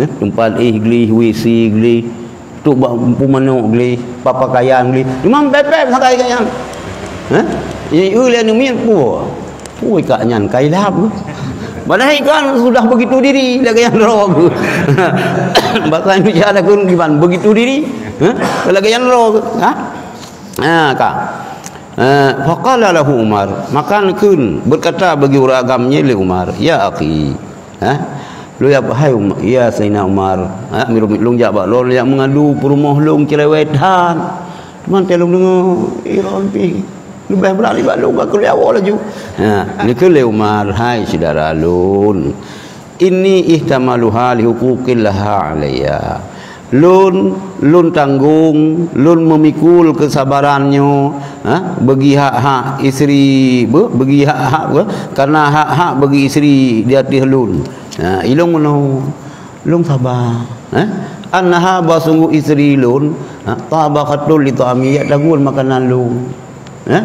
Eh, teumpat éh gleh, W C gleh, trok bak peumanok gleh, bak pakaian gleh. Cuma meupép-pép sagai geuh nyan. Eh? Nyang eu lé aneuk miet, puh. Pue kak nyan ka ilap. Padahai kan sudah begitu diri lagée nyan droe. Bahasa Indonesia ada kun kiban begitu diri. Ha? Lagée nyan droe. Ha? Ha, ka. Eh, faqala lahu Umar, maka kheun, berkata bagi ureueng agam nyan lé Umar, "Ya akhi." Ha? Lôn ya, hai Umar, ya Saidina Umar. Ha, miru lôn jak bak lôn, jak meungadu peurumoh lôn cerewet that. Teuma teuh lôn deungoe, iron pih. Leubeh beurani bak lôn ka keuluwa laju. Ha, neukheun lé Umar, "Hai syedara lôn, inni ihtamaluha li huquqillaha alayya." Lôn, lôn tanggong, lôn meumikul keusabaran nyoe, ha, bagi hak-hak istri, beu-, bagi hak-hak, beu-, karena hak-hak bagi istri di ateueh lôn. Ha, ilôn meunoe. Lôn saba, eh? Annaha, bahwa sungguh istri lôn, ha, tabakhatun li ta'ami, jak tagun makanan lôn. Eh?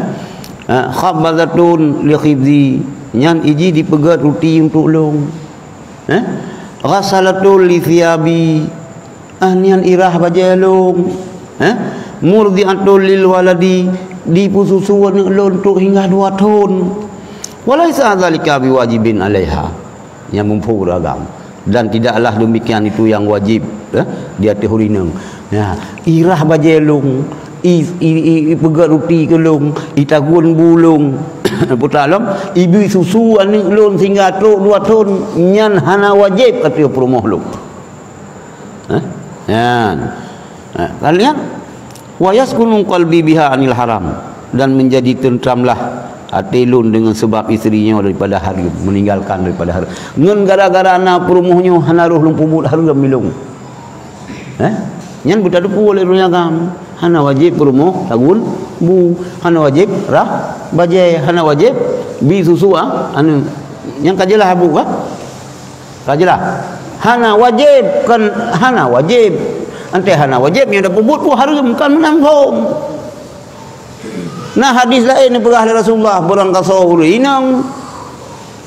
Ha, khabbazatun li khibzi, Nyan iji dipeugét ruti untuk lôn. Eh? Ghassalatul li thiyabi. Ah, nyan irah bajée lôn. Eh? Murdi'atul lil waladi. Dipeususu aneuk lôn trok hingga dua thon. Walaisa dzalika biwajibin 'alaiha. Nyang muphom agam. Dan tidaklah demikian itu yang wajib, eh, di ateueh ureueng inong. Ya, irah bajée lôn, i, i, i, ipeugét ruti keu lôn, itagun bu lôn. Puta lom, ibri susu aneuk lôn sehingga trok dua thon, nyan hana wajéb ateueh peurumoh lôn. Eh? Nyan. Eh, kalian, "Wa yaskunu qalbi biha anil haram," dan menjadi tentramlah até lôn dengan sebab isteri nyoe daripada hareuem, meninggalkan daripada hareuem. Ngon gara-gara na peurumoh nyoe hana roh lôn peubuet hareuem ilong. Eh? Nyan beutadeupu lé ureueng agam. Hana wajéb peurumoh tagun bu, hana wajéb rah bajée, hana wajéb bi susu ah, anu. Nyang ka jeulaih abu ka? Ka jeulaih. Hana wajéb, kan hana wajéb. Anté hana wajéb nyang tapeubuet pun hareuem, kan meunan phom. Na hadis laén neupeugah lé Rasulullah, beurangkasoe ureueng inong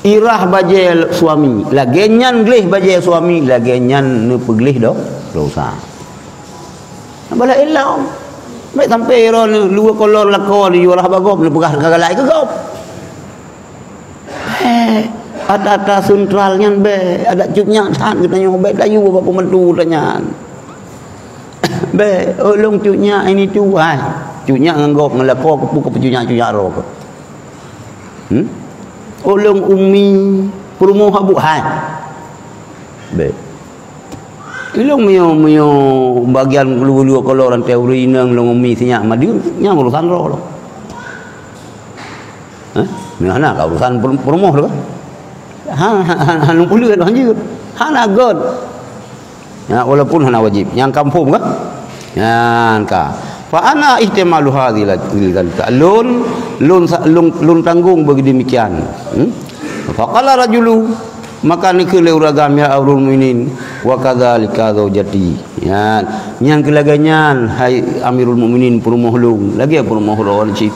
irah bajée suami, lagée nyan gleh bajée suami, lagée nyan neupeugleh do-, dosa. Bala ilong. Baik sampai ron lua kolor lakoe di urah bagop neupeugah ka galak keu gop. Bèk, ata-ata sentral nyan bèk, adak cut nyak that geutanyoe bèk tayue bak pembantu tanyan. Bèk, ulông cut nyak ini tu, hai. Cut nyak ngon gob ngon lakoe keupeue keu cut nyak, cut nyak roe keuh. Hmm? Ulông umi peurumoh habuk, hai. Bèk. Ilông meunyoe, meunyoe bagian lue-lue kolor rantai ureueng inong lôn umi sinyak madeueng, nyan urusan droe lom. Hah? Nyoe hana ka urusan per-, peurumoh tu kan? Ha, ha, ha, ha, lôn peuleueh lôn hanjeuet. Hana göt. Ya, walaupun hana wajib. Nyang kampung kan? Nyan ka. Fa ana ihtimalu hadhil dzalika. Lôn, lôn sa-, lôn, lôn tanggong bagi demikian. Hmm? Faqala rajulu, maka neukheun lé ureueng agam, "Ya Amirul Mukminin, wa kadzalika zaujati." Nyan, nyang keu lagèe nyan, hai Amirul Mukminin, peurumoh lôn, lagèe peurumoh droe cit.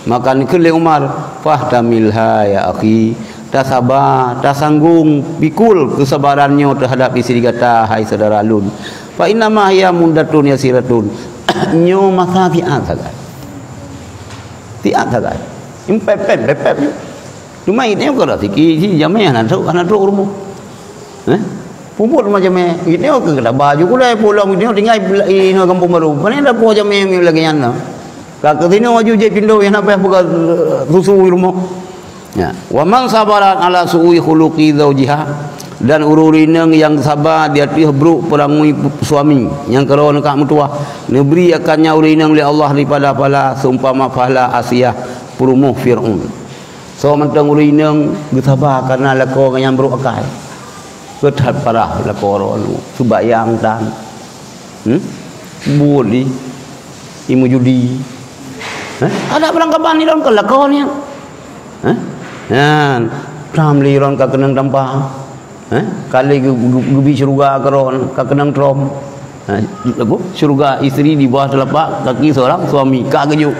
Maka neukheun lé Umar, "Fahtamilha ya akhi." Tasaba, tasanggong, pikul keusabaran nyoe teuhadap istri gata, hai syedara lôn. Fa innama hiya muddatun yasiratun. Nyoe masa siat sagai. Siat sagai. Impep-pep, pep-pep. Cuma itu nyoe kalau siki si jamé hana trok, hana trok rumoh. Eh? Puput macam eh. Itu nyoe keu baju kulai pulang itu nyoe tinggai inoe Kampung Baru. Pane dapur jamé lagèe nyan. Ka keu sinoe aju jép pindong nyang hana payah peugah, eh, susu di rumoh. Ya. Wa man sabarat ala su'i khuluqi zaujiha, dan ureueng inong nyang saba di ateueh brok peurangui suami nyang keudroe neukak meutuwah, neubri akannya ureueng inong lé Allah daripada pahala seumpama pahala Asiah peurumoh Fir'aun. Soe mantong ureueng inong geusaba kareuna lakoe nyang brok akai. Keu that parah lakoe droeneuh, seubayang tan. Hmm? Buet di, imeujudi. Eh? Adak barangkaban ni lôn keu lakoe nyan. Eh? Nyan, tam lé lôn ka keunong tampa. Eh? Kali geu-, geu-, geubi syeuruga keu lôn ka keunong trom. Eh, apa? Syeuruga isteri di bawah telapak kaki seorang suami. Ka geujok.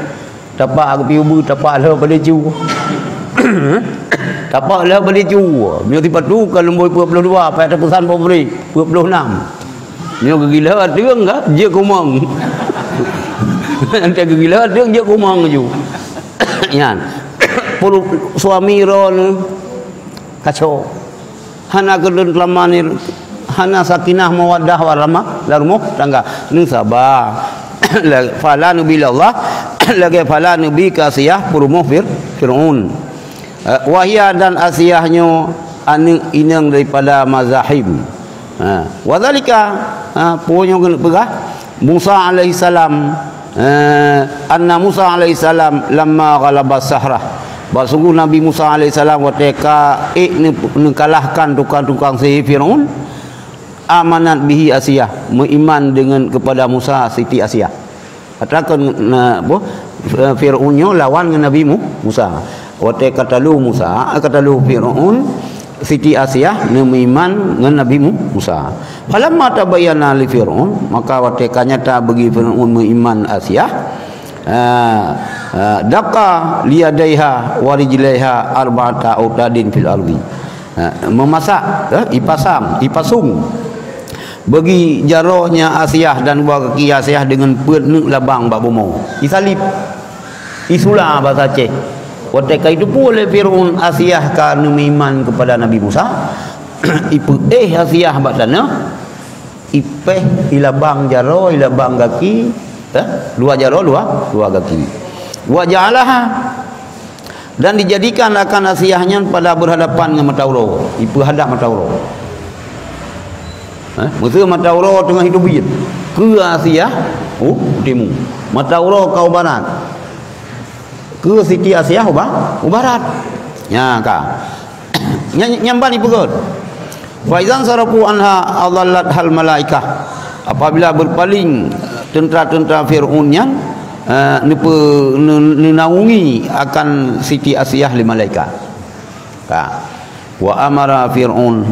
Tapak geupiôh beuh, tapak lheueh pada cu. Tapak lheueh pada cu. Meunyoe sipatu ka lumbôi peuet ploh dua, payah tapeusan pabrik, peuet ploh nam. Meunyoe geugila ateueng ka, jeuet kumong. Ante geugila ateueng, jeuet kumong ju. Nyan. Puru-, suami droeneuh kaco. Hana keudeueng teulama ni, hana sakinah mawaddah warahmah lam rumoh tangga. Neusaba. La-, fala nubi Allah, lagèe fala nubi keu Asiah peurumoh Fir-, Fir'aun. Eh, wahia dan Asiah nyoe aneuk inong daripada Mazahim. Ha, wadzalika, ha, peue nyang keuneuk peugah, Musa alaihissalam, eh, anna Musa alaihissalam lamma ghalaba sahrah. Bahwa sungguh Nabi Musa alaihissalam watèe ka ék neu-, neukalahkan tukang-tukang sihé Firaun, amanat bihi Asiah, meuiman deungon kepada Musa Siti Asiah. Atakan na, apa, Firaun nyoe lawan ngon Nabi Mu-, Musa. Watèe ka talo Musa, ka talo Firaun, Siti Asiah neumeuiman ngon Nabi Mu-, Musa. Falamma tabayyana li Firaun, maka watèe ka nyata bagi Firaun meuiman Asiah, Ha, ha, daqa liyadaiha wa rijlaiha arba'ata autadin fil ardi. Ha, memasak, eh, ipasang, ipasung bagi jaroe nyan Asiah dan dua kaki Asiah dengan peuet neuk labang bak bumoe. Isalib, isula bahasa Aceh. Watée ka iteupeue lé Fir'aun Asiah ka neumeuiman kepada Nabi Musa, ipeuéh Asiah bak tanoh, ipéh, ilabang jaroe, ilabang gaki, eh, dua jaroe, dua, dua gaki. Wa ja'alaha, dan dijadikan akan Asiah nyan pada berhadapan ngon mata uroe, ipeuhadap mata uroe. Eh, meuseu mata uroe teungoh iteubiet, keu Asiah u timu, mata uroe ka u barat, keu Siti Asiah u ba-, u barat. Nya ka. Nyan, nyan ban ipeugét. Fa idzan sarafu anha adhallathal malaikah. Apabila berpaling tentara-tentara Firaun nyan, eh, neupe-, ne-, neunaungi akan Siti Asiah lé malaikat. Ka. Wa amara Fir'aun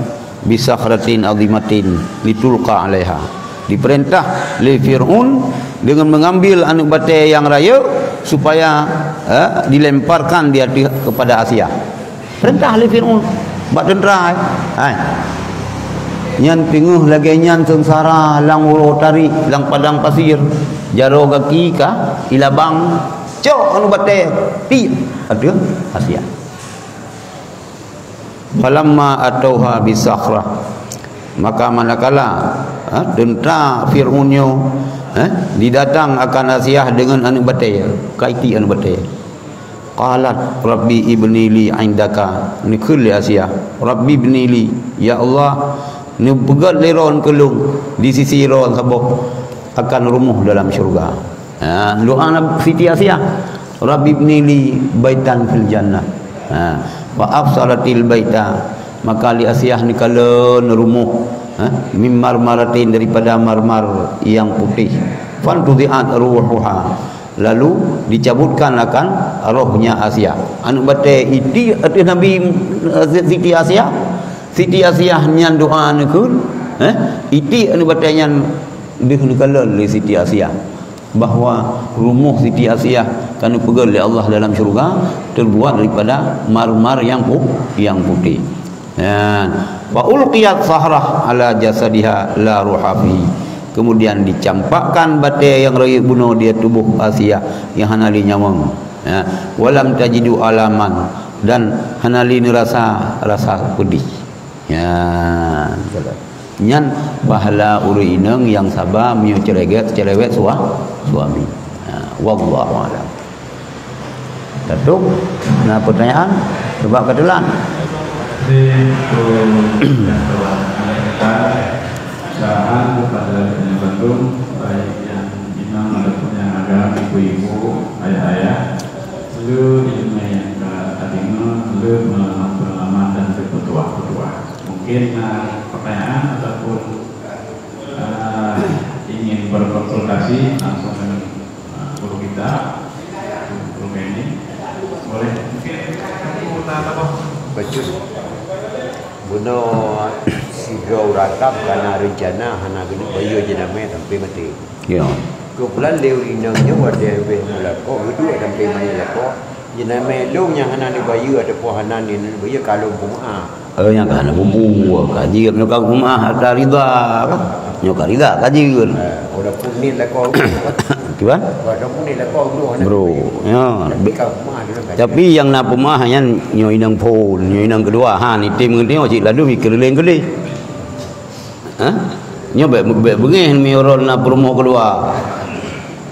bisakhratin azimatin litulqa 'alaiha. Diperintah lé Fir'aun dengan mengambil aneuk batée nyang rayeuk supaya, eh, dilemparkan di ateueh kepada Asiah. Perintah lé Fir'aun bak teuntara, eh. Hai. Nyan teungoh lagée nyan seungsara lam uroe tarék, lam padang pasir. Jaroe gaki ka ilabang, cok aneuk batée, tiek ateueh Asiah. Falamma atauha bisakhrah, maka manakala, ha, teuntara Fir'aun nyoe, ha, didatang akan Asiah deungon aneuk batée, ka itiek aneuk batée. Qalat, "Rabbi ibni li 'indaka," neukheun lé Asiah, "Rabbi ibni li, ya Allah, neupeugét lé droen keu lôn di sisi droen saboh akan rumoh dalam syeuruga." Ha, doa Nab-, Siti Asiah, "Rabbi ibni li baitan fil jannah." Ha, fa absaratil baita, maka lé Asiah neukalon rumoh, ha, min marmaratin, daripada marmar yang putih. Fantuzi'at ruhuha, lalu dicabutkan akan rohnya Asiah. Aneuk batée itiek ateueh Nabi, eh, Siti Asiah. Siti Asiah nyan doa neukheun, eh, itiek aneuk batée nyan deuh neukalon lé Siti Asiah. Bahwa rumoh Siti Asiah ka neupeugét lé Allah dalam syeuruga terbuat daripada marmar yang pu-, yang putih. Nyan, fa ulqiyat sahrah ala jasadiha la ruha fihi. Kemudian dicampakkan batée nyang rayeuk bunoe di tuboh Asiah nyang hana lé nyawöng. Ya, walam tajidu alaman, dan hana lé neurasa rasa peudeh. Ya, nyan pahala ureuëng inong nyang saba meunyoe cerewet, cerewet sua-, suami. Ha, wallahu a'lam. Datuk, na pertanyaan? Sebab ka teulat. Terima kasih untuk yang telah menyampaikan pencerahan kepada penyuluh, baik yang imam ataupun yang agam, ibu-ibu, ayah-ayah. Seluruh ilmu yang ka tadeungo, seluruh pengalaman-pengalaman dan peutuah-peutuah. Mungkin, ah, pertanyaan ataupun, ah, ingin berkonsultasi langsung dengan, ah, guru kita, Guru Kenny. Boleh. Mungkin, Guru, na apa? Bacut. Bunoe sidroe ureuëng agam ka na reuncana hana geuneuk bayeue jeunamé sampai maté. Ya. Keubeulan lé ureuëng inong nyoe watée habéh meulakoe, geuduek sampai maté lakoe, jeunamé lôn nyang hana neubayeue ataupun hana neubayeue ka lôn peumeuáh. Eh, nyang ka hana bubu, ka jeuet nyoe ka peumeuáh, ka rida, ka. Nyoe ka rida, ka jeuet. Eh, walaupun nit lakoe, Kiban? Walaupun nit lakoe, hana Bro, neubayeue. Ya. Tapi ka peumeuáh dulu, ka. Tapi nyang na peumeuáh nyan nyoe inong phon, nyoe inong keudua. Ha, ni tim ngeudeh cit lalu mikir leng keudeh. Ha? Nyoe bék, bék beungéh mi uroe na peurumoh keudua.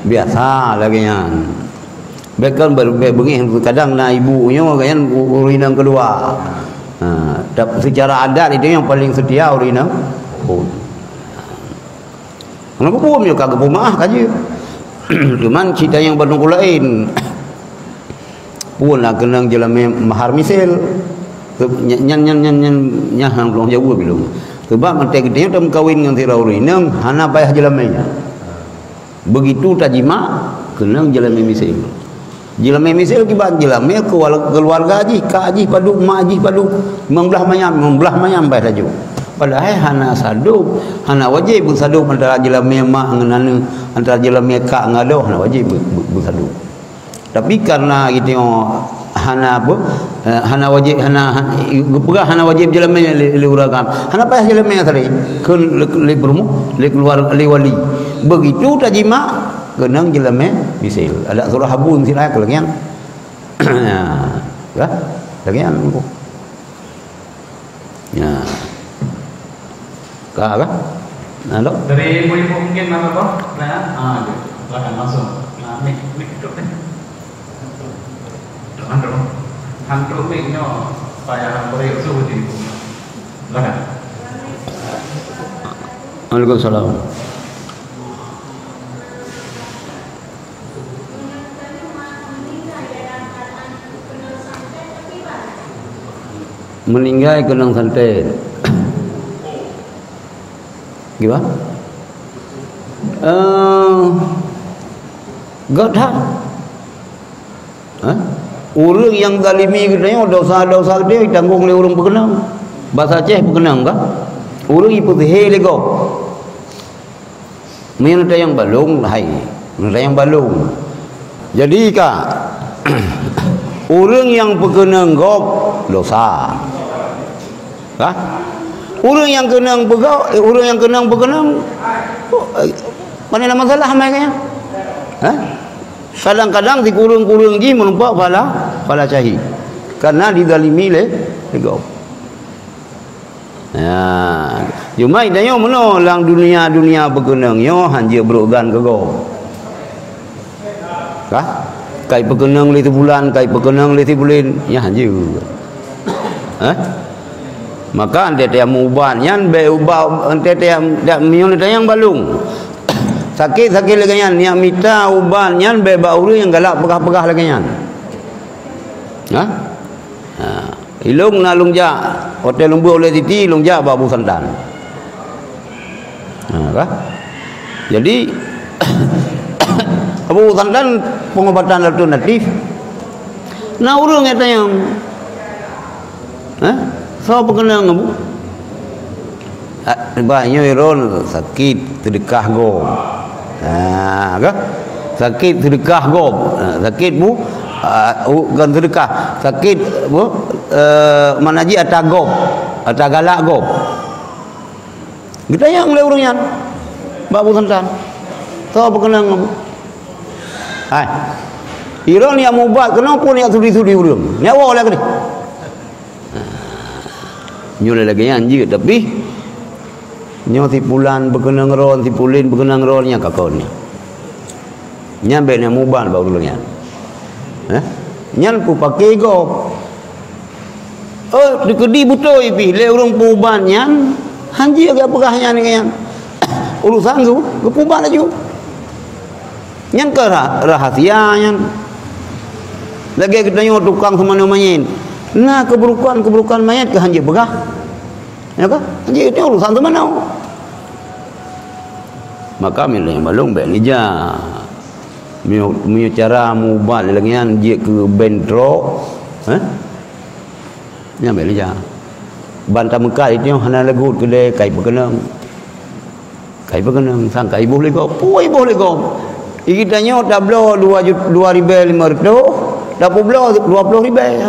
Biasa lagée nyan. Bék kan bék, bék beungéh kadang na ibu nyoe kan ureuëng inong keudua. Ha, tapi secara adat itu yang paling setia ureuëng inong. Oh. Ngon geupeue meunyoe ka geupeumaáh ka jeuet. Cuman cit tanyong bak teungku laén. Phon na keunong jeulamé mahar misil. Nyan, nyan, nyan, nyan, nyan, nyan hana lôn jaweueb ilôn. Sebab watée geutanyoe tameukawen ngon sidroe ureuëng inong, hana payah jeulamé nyan. Begitu tajimak, keunong jeulamé misil. Jeulamé misil kiban jeulamé keuwal-, keuluwarga jih, kak jih padub, mak jih padub, limong blaih manyam, limong blaih manyam bah laju. Padahai hana sadub, hana wajéb beusadub antara jeulamé mak ngon aneuk, antara jeulamé kak ngon adoe, hana wajéb beu-, beu-, beusadub. Tapi karena geutanyoe hana apa, eh, hana wajéb, hana, han-, geupeugah hana wajéb jeulamé lé, lé ureueng agam. Hana payah jeulamé asai. Keu lé, lé peurumoh, lé keuluarga, lé wali. Begitu tajimak, keunong jeulamé misil. Adak surah habun sira keu lagèe nyan. Ya, kan? Lagèe nyan. Ya. Ka, ka? Nah, dok. Dari ibu-ibu mungkin ada apa? Nah, ah, ya. Silakan langsung. Nah, mik, mik hidup deh. Hantu. Hantu mik nyo, payah beri usul di ibu. Silakan. Waalaikumsalam. Meuninggai keunong santet. Gimana? Eh, gét that. Hah? Ureueng nyang zalimi geutanyoe, dosa-dosa geutanyoe jitanggong lé ureueng peukeunong. Basa Aceh peukeunong ka? Ureueng jipeusihé lé gob. Meunyoe neutanyong balong, hai, neutanyong balong. Jadi ka, ureueng nyang peukeunong gob dosa. Ka? Ureueng nyang keunong peugob, eh, ureueng nyang keunong peukeunong, eh, mana na masalah amai nyan? Ha? Kadang-kadang sikureueng-kureueng jih meureumpok phala, phala syahid. Karena dizalimi lé, lé gob. Ya, cuma tanyoe meunoe lam dunia-dunia peukeunong nyoe hanjeuet brok gan keu gob. Kah? Kai peukeunong lé sibulan, kai peukeunong lé sibuleuen, nyan hanjeuet. Hah? Maka teutab-teutab meuubat nyan bèk ubat teutab-teutab meunyoe tanyong balong. Sakét-sakét lagèe nyan, nyak mita ubat nyan bèk bak ureueng nyang galak peugah-peugah lagèe nyan. Hah? Ha, ilong na lôn jak, watèe lôn beuet ulèe Siti, lôn jak bak Abu Santan. Ha, ka? Jadi, Abu Santan pengobatan alternatif. Na ureueng nyang tanyong, "Hah? Soe peukeunong, Abu?" Ah, bah nyoe droen sakét seudeukah gob. Ha, ka? Sakét seudeukah gob. Ha, sakét bu, ah, u-, kon seudeukah. Sakét bu, eh, mana jih ata gob, ata galak gob. Geutanyong lé ureueng nyan bak Abu Santan. Soe peukeunong, Abu? Hai. Droen nyang mubat keunoe pun nyang sudi-sudi ureueng. Nyan woe lagèe nyoe. Nyoe lagèe nyan jeuet, tapi nyoe si pulan beukeunong droen, si pulen beukeunong droen, nyan ka kon nyan. Nyan bèk na mubat bak ureueng nyan. Eh? Nyan peupaké gob. Oh, dikeudi beutôi pih lé ureueng peuubat nyan, hanjeuet geupeugah nyan ngon nyan. Urusan su, geupeuubat laju. Nyan keuh ra-, rahasia nyan. Lagèe geutanyoe tukang seumanoe manyét. Na keuburukan-keuburukan manyét keuh hanjeuet peugah. Ya kan? Hanjeuet itu urusan seumanoe. Maka meunyoe balong bèk nija. Meunyoe, meunyoe cara meuubat lagèe nyan jeuet keu bentrok, eh? Nyan bèk nija. Ban tameukat itu hana lagot keudè kai peukeunong. Kai peukeunong, sangka iboh lé gob. Peue iboh lé gob? Geutanyoe tabloe dua jut-, dua ribèe limong reutôh, tapeubloe dua ploh ribèe.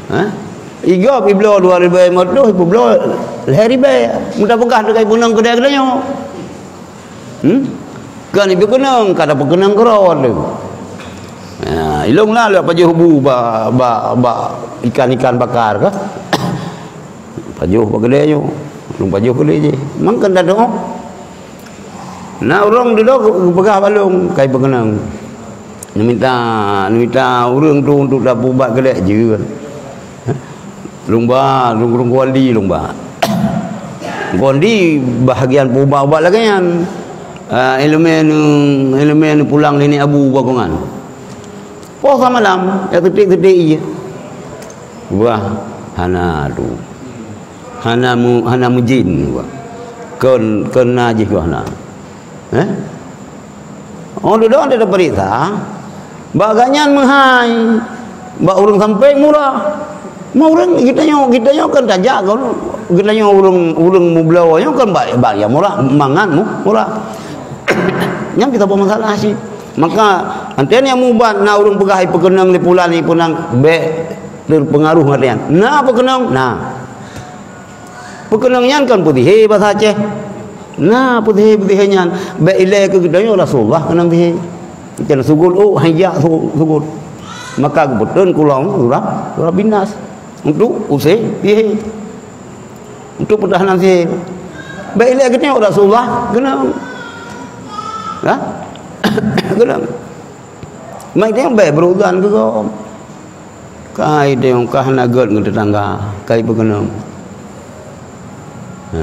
Ha? Igob ibloe dua ribèe limong reutôh, ipeubloe lhèe ribèe. Meutapeugah teukai peukeunong keudè geutanyoe. Hmm? Kan ipeukeunong, ka tapeukeunong keudroe tu. Ha, ilong lah lheueh pajoh bu bak, bak, bak ikan-ikan bakar ka. Pajoh bak keudè nyoe, lôn pajoh keudè jih. Mang keunan doh. Na ureueng dudoe geupeugah bak lôn, kai peukeunong. Neumita, neumita ureueng tu untuk tapeuubat keudè jeuet. Lôn ba, lôn, lôn kondi lôn ba. Kondi bahagian peuubat-ubat lagèe nyan. Ah, ileumèe neu-, ileumèe neupulang lé nèk Abu bak kongan. Poh samalam, ya seutik-seutik ié. Wah, hana tu. Hana mu-, hana meujin, wah. Kon, kon na jih wah na. Eh? Oh, dudoe ata tapeuriksa. Bak gobnyan meuhai. Bak ureueng sampéng murah. Mah ureuëng geutanyoe, geutanyoe kan tajak kan, geutanyoe ureuëng, ureuëng mubloe nyoe kan ba-, bayar murah, mangat mu-, murah. Nyan kita buat masalah sih. Maka, anteun nyang mubat na ureuëng peugah ipeukeunong lé pulan, ipeukeunong, bék teupeungaruh ngon nyan. Na peukeunong, na. Peukeunong nyan kan peutihe bahasa Aceh. Na peutihe-peutihe nyan, bék ilée keu geutanyoe Rasulullah keunong tihe. Macam sugul, oh, hijak su-, sugul. Maka geupeuteun kulong surah, surah binas. Untuk usé tihe. Untuk pertahanan tihe. Bék ilée geutanyoe Rasulullah keunong. Ha? Keunong. Mai teuh bék beureugan keu gob. Kai teuh ka hana gét ngon teutangga, kai peukeunong. Ha,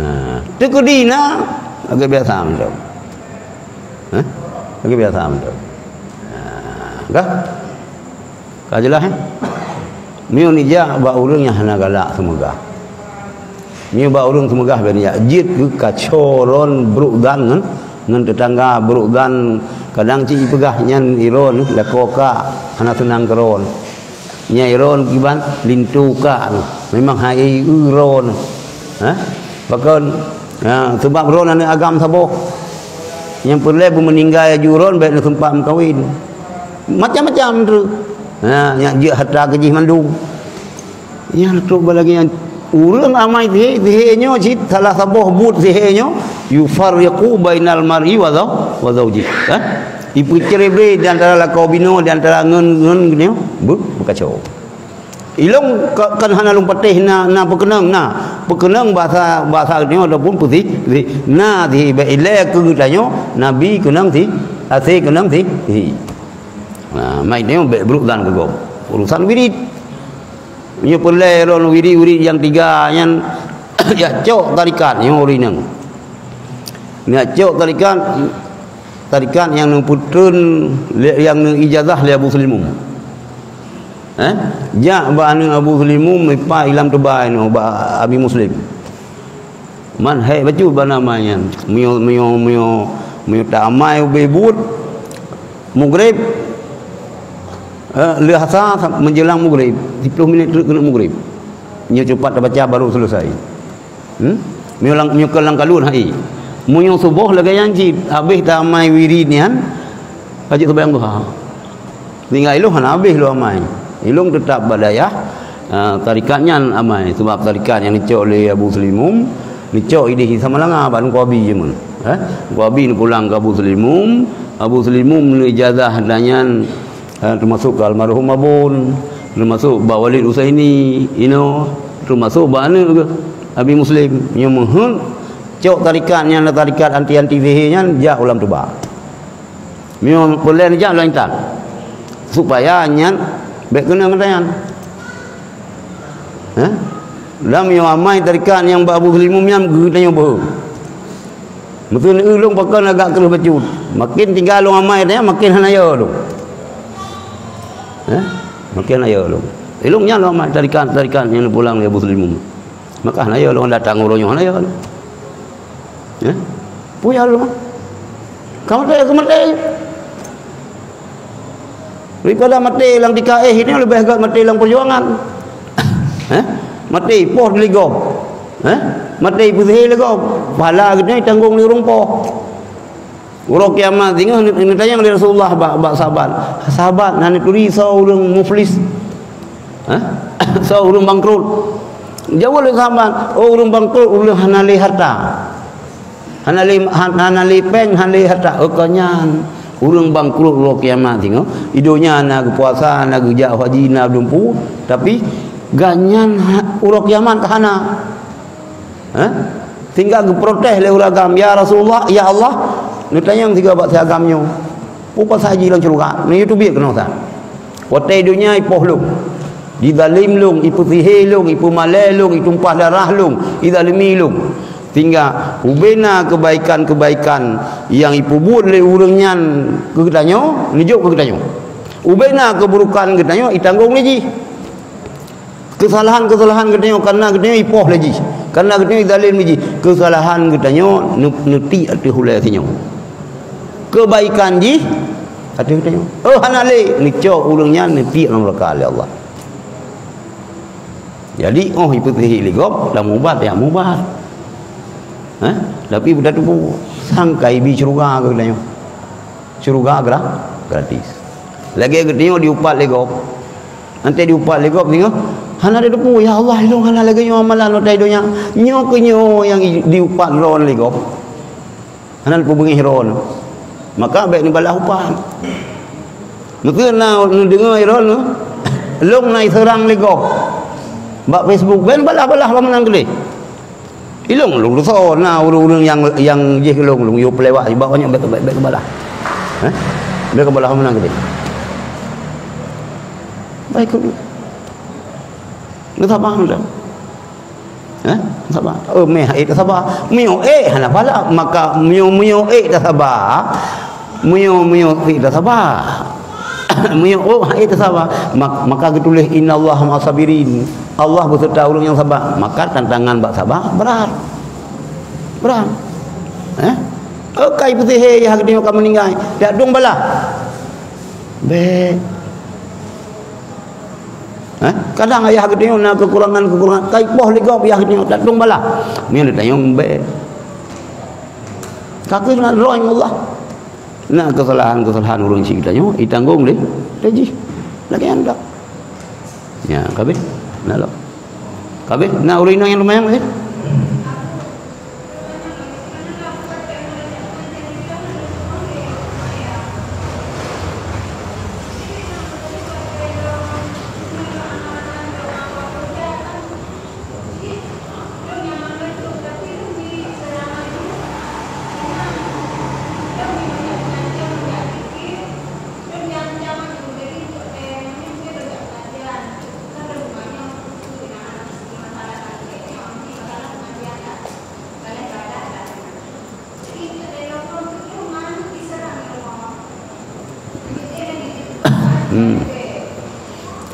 teukeudi na, lagée biasa mantong. Ha? Lagée biasa mantong. Ha, ka? Ka jeulaih, eh? Meunyoe neujak bak ureuëng nyang hana galak seumeugah. Nyoe bak ureuëng seumeugah bèk neujak, jeuet keu kaco ron brok gan ngon, ngon teutangga brok gan, kadang cit jipeugah nyan iron lakoe kak hana seunang keu ron. Nyan iron kiban linto kak nyoe, memang hai eu ron. Ha? Pakon? Ha, seubab ron aneuëk agam saboh. Nyang peureulée beumeuninggai aju ron bèk neuseumpat meukawen. Macam-macam tu. Ha, nyak jeuet hareuta keu jih mandum. Nyang trok bak lagée nyan, ureuëng amai sihé, sihé nyoe cit salah saboh buet sihé nyoe, yufarriqu bainal mar'i wa zau-, wa zaujih. Ha? Ipeucerai-berai di antara lakoe binoe, di antara ngon, ngon nyoe, bu-, beukaco. Ilong ka-, kan hana lôn patéh na, na peukeunong, na. Peukeunong bahasa, bahasa nyoe ataupun peusi-, si-, na sihé bék ilée keu geutanyoe, Nabi keunong si-, asé keunong si-, sihé. Na, mai nyoe bék brok gan keu gob. Urusan wirid. Nyoe peureulée lôn wirid-wirid nyang tiga nyan, jak cok tarikat nyoe ureuëng inong. Nyak cok tarikat, tarikat nyang neupeutrön lé, nyang neuijazah lé Abu Sulimum. Eh? Jak bak aneuëk Abu Sulimum, ipa ilam teubai nyoe bak Abi Muslim. Man hék bacut bana amai nyan. Meunyoe, meunyoe, meunyoe, meunyoe ta amai ubé buet, mugrib, eh, lheueh asa sa-, menjelang mugrib, siplôh minit treuk keuneuk mugrib. Nyoe cupat tabaca baru selesai. Hmm? Meunyoe lam, meunyoe keu lam kalon hai. Meunyoe suboh lagée nyan cit, habéh ta amai wirid nyan, ka jeuet seubayang duha. Tinggai ilong hana habéh lôn amai. Ilong teutap bak dayah, ah, tarikat nyan amai. Seubab tarikat nyang neucok lé Abu Sulimum, neucok idéh di Samalanga bak Teungku Abi jameun. Eh? Teungku Abi neupulang keu Abu Sulimum, Abu Sulimum neuijazah dan nyan, eh, teumasok keu almarhum Abon, teumasok bak Walid Husaini, inoe, teumasok bak aneuëk geuh, Abi Muslim. Nyoe meuheuet cok tarikat nyan, tarikat anti-anti sihé nyan, jak u Lam Tuba. Meunyoe peureulée neujak lam intan, supaya nyan bék keunong geutanyoe nyan. Hah? Lam nyoe amai tarikat nyang bak Abu Sulimum nyan geutanyoe beuhe. Meuteun eu lôn pakon agak kreueh bacut. Makin tinggai lôn amai nyan, makin hana yo lôn. Hah? Makin hana yo lôn. Ilong nyan lôn amai tarikat-tarikat nyang neupulang lé Abu Sulimum. Maka hana yo lôn datang uroe nyoe, hana yo lôn. Ya? Peue ya Allah? Ka maté, ka maté. Daripada maté lam tika éh, ini leubeh gét maté lam peujuangan. Eh? Maté poh lé gob. Eh? Maté peusihé lé gob. Pahala geutanyoe tanggong lé ureuëng poh. Uroe kiamat singoh neutanyong lé Rasulullah bak, bak sahabat. Sahabat, na neuturi soe ureuëng muflis? Hah? Soe ureuëng bangkrut? Jaweueb lé sahabat, "Oh, ureuëng bangkrut, ureuëng hana lé harta. Hana lé, han-, hana lé péng, hana lé harta." Oh, ka nyan. Ureuëng bangkrut uroe kiamat singoh, i donya na geupuasa, na geujak haji, na dumpu, tapi gobnyan ha-, uroe kiamat ka hana. Hah? Sehingga geuprotes lé ureuëng agam, "Ya Rasulullah, ya Allah, neutanyong sigoe bak si agam nyoe, peue pasai jih lam syeuruga?" Nyoe teubiet keunoe that. Watée donya ipoh lôn, jizalem lôn, ipeusihé lôn, ipeumalée lôn, itumpah darah lôn, izalemi lôn. Sehingga ubena keubaikan-keubaikan nyang ipeubuet lé ureuëng nyan keu geutanyoe, neujok keu geutanyoe. Ubena keuburukan geutanyoe itanggong lé jih. Keusalahan-keusalahan geutanyoe, kareuna geutanyoe ipoh lé jih, kareuna geutanyoe izalem lé jih, keusalahan geutanyoe neu-, neutiek ateueh ulée sinyoe. Keubaikan jih ateueh geutanyoe. Oh, hana lé, neucok ureuëng nyan neutiek lam neuraka lé Allah. Jadi, oh, ipeusihé lé gob, lam ubat, ya, mubat. Eh? Tapi buta tupu, sangkai bi syeuruga keu geutanyoe. Syeuruga gra-, gratis. Lagèe geutanyoe diupat lé gob. Nanti diupat lé gob singoh, hana teupeue, "Ya Allah, ilôn hana lagèe nyoe amalan watèe donya." Nyoe keuh nyoe nyang i-, diupat droen lé gob. Hana teupeue beungéh droen. Maka bèk neubalah upat. Meuseu na neudeungoe droen, lôn na iseurang lé gob. Bak Facebook, bèk neubalah-balah bak meunan keudéh. Ilôn, lôn reusoe na ureueng-ureueng nyang, nyang jih keu lôn, lôn yue peulewat, bak nyoe bèk, bèk, bèk neubalah. Eh? Bèk neubalah bak meunan keudéh. Baik, keu Neusabar, neusabar. Eh? Sabar. Oh, meu'en ék tasaba. Meunyoe ék hana pahala, maka meunyoe, meunyoe ék tasaba, meunyoe, meunyoe ék tasaba. Meunyoe oh, ék tasaba, mak-, maka geutuléh, "Innallaha ma'as sabirin." Allah beserta ureueng nyang sabar. Maka tantangan bak sabar berat. Berat. Eh? Oh, kai peusihé yah geutanyoe ka meuninggai. Dak dong balah. Bèk. Eh? Kadang ayah geutanyoe na keukurangan-keukurangan, kai poh lé gob ayah geutanyoe, dak dong balah. Nyan geutanyoe bèk. Ka keuh na droe ngon Allah. Na keusalahan-keusalahan ureueng cit geutanyoe, itanggong lé, lé jih. Lagèe nyan dak. Nya, ka abéh. Na lom. Ka abéh, na ureueng inong nyang teumayang lé. Hmm.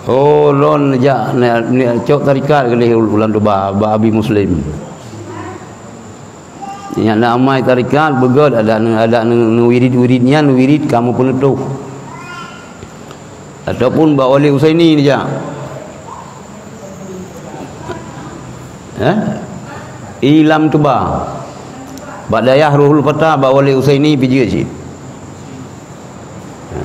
Oh, lôn jak ni, ni cok tarekat keu lheueh u-, u Lam Toba, bak Abi Muslim. Nyan na amai tarekat, beugöt adak neu-, adak neu-, neuwirit-wirit nyan, neuwirit ka meupeunutôh. Ataupun bak Wali Husaini dijak. Eh? I Lam Toba. Bak dayah Ruhul Fatah, bak Wali Husaini pijeuet cit. Ha.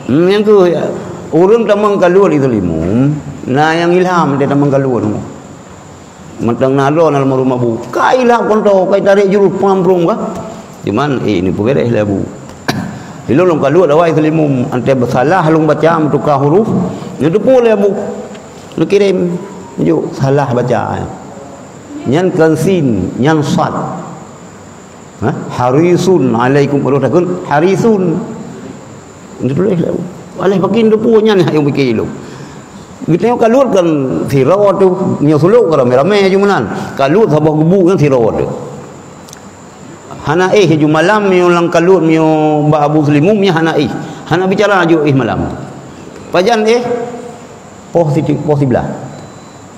Hmm, nyang keuh, ya. Ureueng tamong kaluet di Seulimum, na nyang ilham dia tamong kaluet. Mantong na droe na lam rumoh bu. Kai lhak konto, kai tarek jurus pram-prum ka. Cuman, eh, ini peuberes lé bu. Ilôn lôn kaluet awai Seulimum, antée beusalah lôn baca meutuka huruf, neuteupeue lé bu. Neukirém, juk salah baca. Nyan kon sin, nyan sad. Ha? Harisun alaikum, roh takheun harisun. Neutuléh lé. Aléh pakin teupeu nyan nyang pike ilôn. Geutanyoe kaluet kon sidroe teuh, nyoe sulok ka ramé-ramé jih meunan. Kaluet saboh gubuk nyan sidroe teuh. Hana éh ju malam nyoe lam kaluet nyoe bak Abu Seulimum nyan hana éh. Hana bicara ju éh malam. Pajan éh? Poh siti-, poh siblaih.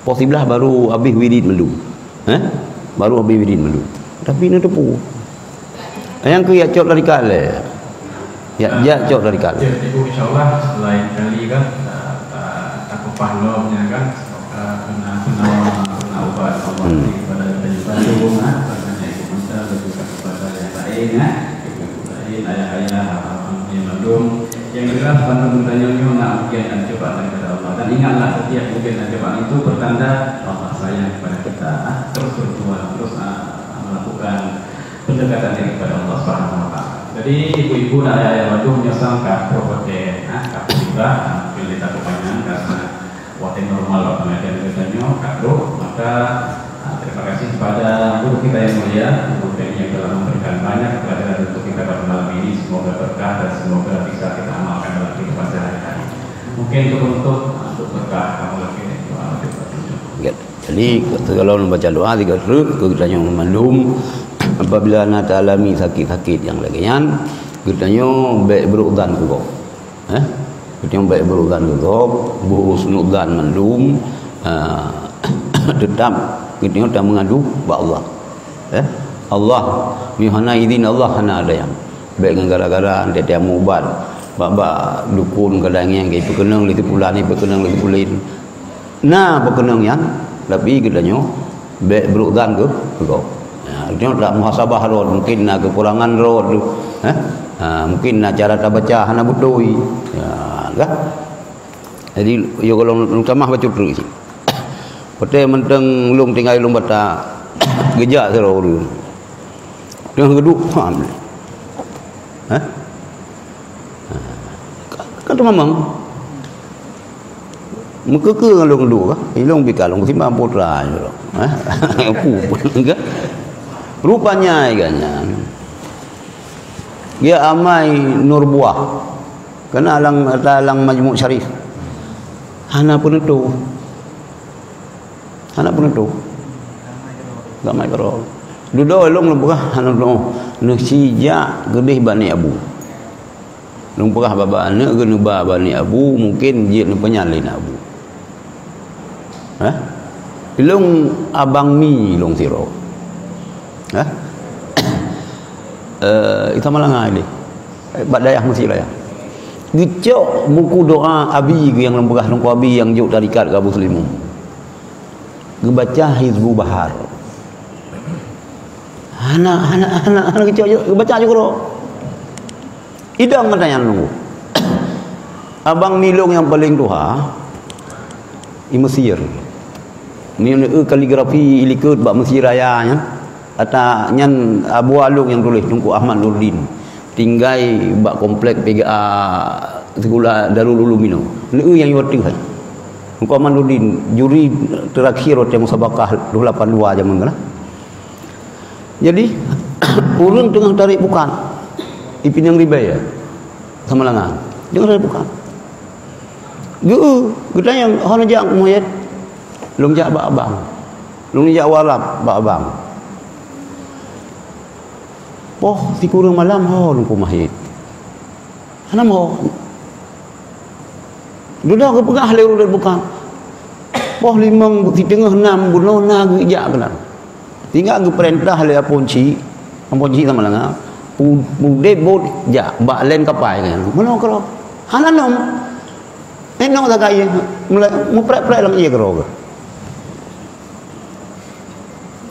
Poh siblaih baru habéh wirid mandum. Eh? Baru habéh wirid mandum. Tapi neuteupeue. Nyang keu jak cok tarekat lé. Jak, jak cok tarekat lé. Ya, Ibu, insya Allah, lain kali kan, ta-, ta-, takupas lom nyan kan, semoga kena, kena, kena ubat Allah Hmm. beri kepada kita juga. Kan, banyak Ibu minta, dan juga kepada yang lain, ya. Ibu-ibu lain, ayah-ayah, abang-abang yang mandum. Yang jelas, bantu geutanyoe nyoe na ujian dan cobaan daripada Allah. Dan ingatlah, setiap ujian dan cobaan itu pertanda Allah sayang kepada kita. Ah, terus berjuang, terus, ah, melakukan pendekatan diri kepada Allah Subhanahu wa Taala. Jadi, ibu-ibu dan ayah-ayah mandum nyoe sang ka properti, ah, ka tiba, ah, mungkin kita kepanjang karena watèe normal bak pengajian geutanyoe ka trok, maka, ah, terima kasih kepada guru kita yang mulia, Guru Feni yang telah memberikan banyak pelajaran untuk kita pada malam ini. Semoga berkah dan semoga bisa kita amalkan dalam kehidupan sehari-hari. Mungkin untuk penutup, ah, untuk berkah kamu lagi, doa untuk penutup. Ya. Jadi, segala membaca doa tiga kali keu geutanyoe mandum, apabila na taalami sakit-sakit nyang lagèe nyan, geutanyoe bèk beurôk zan keu gob. Eh? Geutanyoe bèk beurôk zan keu gob, beuhusnuzan mandum, ah, teutap geutanyoe tameungadu bak Allah. Eh? Allah, meunyoe hana idhin Allah, hana ada nyang. Bèk ngon gara-gara, antée-antée meuubat, Bak-bak dukun kadang nyang ka ipeukeunong lé si pulan, ipeukeunong lé si pulan. Na peukeunong nyan, tapi geutanyoe bèk brôk zan keu, keu gob. Ya, nyoe tak muhasabah rot, mungkin na keukurangan rot tu. Eh? Ha, mungkin na cara tabaca hana beutôi. Ya, kan? Jadi, yo golom lôn tamah bacut treuk cit. Watèe mantong lôn tinggai lôn bata, geujak sidroe ureueng. Teungoh geuduek, pam. Hah? Kan teumamang. Meukeukeu ngon lôn duek ka. Ilôn pih ka lôn simang putra nyoe. Hah? Pu, kan? Rupanya ai gobnyan. Dia amai nur buah. Keunan lam, lam Majmu' Syarif. Hana peuneutoh. Hana peuneutoh. Damai keudroe. Dudoe lôn, lôn peugah hana peuneutoh. Neuh sijak keudeh bak Neuk Abu. Lôn peugah bak, bak aneuk geuh neuba bak Neuk Abu, mungken jeuet neupeunyang lé Neuk Abu. Hah? Lôn abang mi lôn sidroe. Hah? Eh, Isa Malanga deh. Bak dayah Mesir raya. Geucok buku doa Abi nyang lôn peugah Teungku Abi nyang jok tarekat keu Abu Seuliman. Geubaca Hizbu Bahar. Hana, hana, hana, hana geucok, geubaca ju keudroe. Idong gata nyang nunggu. Abang mi lôn nyang paleng tuha, i Mesir. Meunyoe kaligrafi ilikot bak Mesir raya nyan, ata nyan Abu Along nyang tuléh, Teungku Ahmad Nurdin. Tinggai bak komplek P G A Sikula Darul Ulum inoe. Neu nyang iwat teuhai. Teungku Ahmad Nurdin, juri terakhir watèe musabakah dua lapan dua jameun kana. Jadi, ureueng teungoh tarek pukat, i Pinang Ribèe, Samalanga. Teungoh tarek pukat. Geu, geutanyong, "Ho neujak keu Muhyiddin?" "Lôn jak bak abang. Lôn jak u Arab bak abang." Poh sikureueng malam ho lôn keu Muhyiddin. Hana meuho. Dudoe geupeugah lé ureueng bukan. Poh limong siteungoh nam bunoe na geujak keunan. Tinggai geupeurintah lé Apo Chik, Apo Chik Samalanga, pu-, pudeb bot jak bak len kapai kan. Meunoe keudroe. Hana nom. Inoe sagai ié. Mulai muprek-prek lam ié keudroe.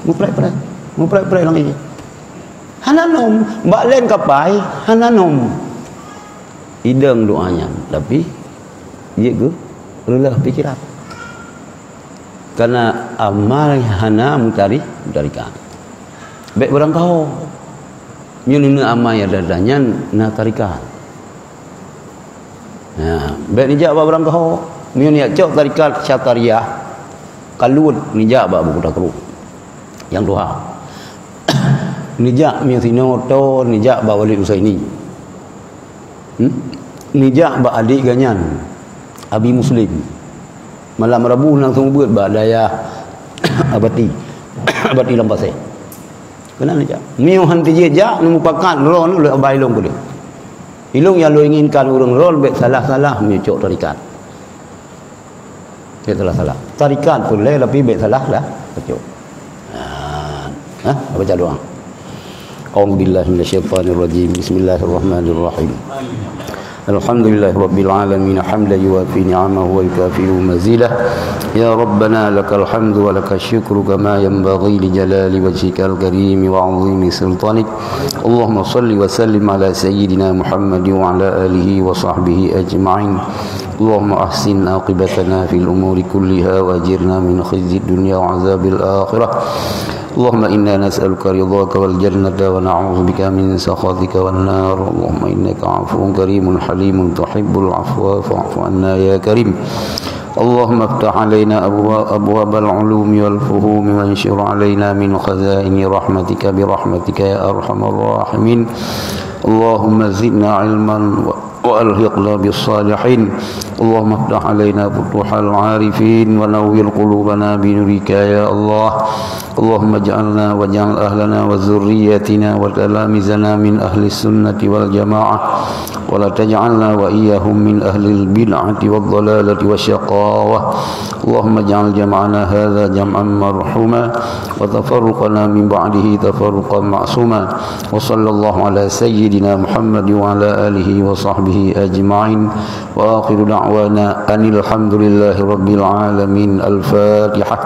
Muprek-prek. Muprek-prek lam ié. Hana nom. Bak len kapai, hana nom. Idong doa nyan, tapi jeuet geureuleuh pikiran. Karena amai hana mutari-, mutarikat. Bèk beurangkaho. Nyoe neuneu amai ada-ada nyan na tarikat. Nah, bèk neujak bak beurangkaho. Meunyoe neujak cok tarikat Syatariah, kalut neujak bak buku takruk. Nyang tuha. Neujak meunyoe sinoe to neujak bak Walid Husaini. Hmm? Neujak bak adék geuh nyan, Abi Muslim. Malam Rabu langsung beuet bak dayah Abati. Abati Lam Pasé. Keunan neujak. Meunyoe han teujeuet jak, neumupakat droeneuh lé abai lôn keudeh. Ilôn nyang lôn inginkan ureueng droeneuh bèk salah-salah meunyoe cok tarikat. Bèk salah-salah. Tarikat peureulèe, tapi bèk salah lah. Baca. Ha. Ha? Baca doa. A'udzubillahi minasyaitonirrajim. Bismillahirrahmanirrahim. Alhamdulillahirabbil alamin, hamdan yuwafi ni'amahu wa yukafi'u mazidah. Ya Rabbana, lakal hamdu wa lakasyukru kama yanbaghi li jalali wajhikal karimi wa 'azimi sultanik. Allahumma shalli wa sallim ala sayyidina Muhammad wa ala alihi wa sahbihi ajma'in. Allahumma ahsin aqibatana fil umuri kulliha wa ajirna min khizyid dunya wa azabil akhirah. Allahumma inna nas'aluka ridhaka wal jannata wa na'udzubika min sakhatika wan nar. Allahumma innaka 'afuwun karimun halimun tuhibbul 'afwa fa'fu 'anna ya karim. Allahumma iftah 'alaina abwa-, abwabal 'ulumi wal fuhumi wansyur 'alaina min khazaini rahmatika bi rahmatika ya arhamar rahimin. Allahumma zidna 'ilman wa وألحقنا بالصالحين. اللهم افتح علينا فتوح العارفين ونور قلوبنا بنورك يا الله. اللهم اجعلنا واجعل أهلنا وذرياتنا وتلاميذنا من أهل السنة والجماعة، ولا تجعلنا وإياهم من أهل البدعة والضلالة والشقاوة. اللهم اجعل جمعنا هذا جمعا مرحوما، وتفرقنا من بعده تفرقا معصوما. وصلى الله على سيدنا محمد وعلى آله وصحبه أجمعين. وآخر دعوانا أن الحمد لله رب العالمين. الفاتحة.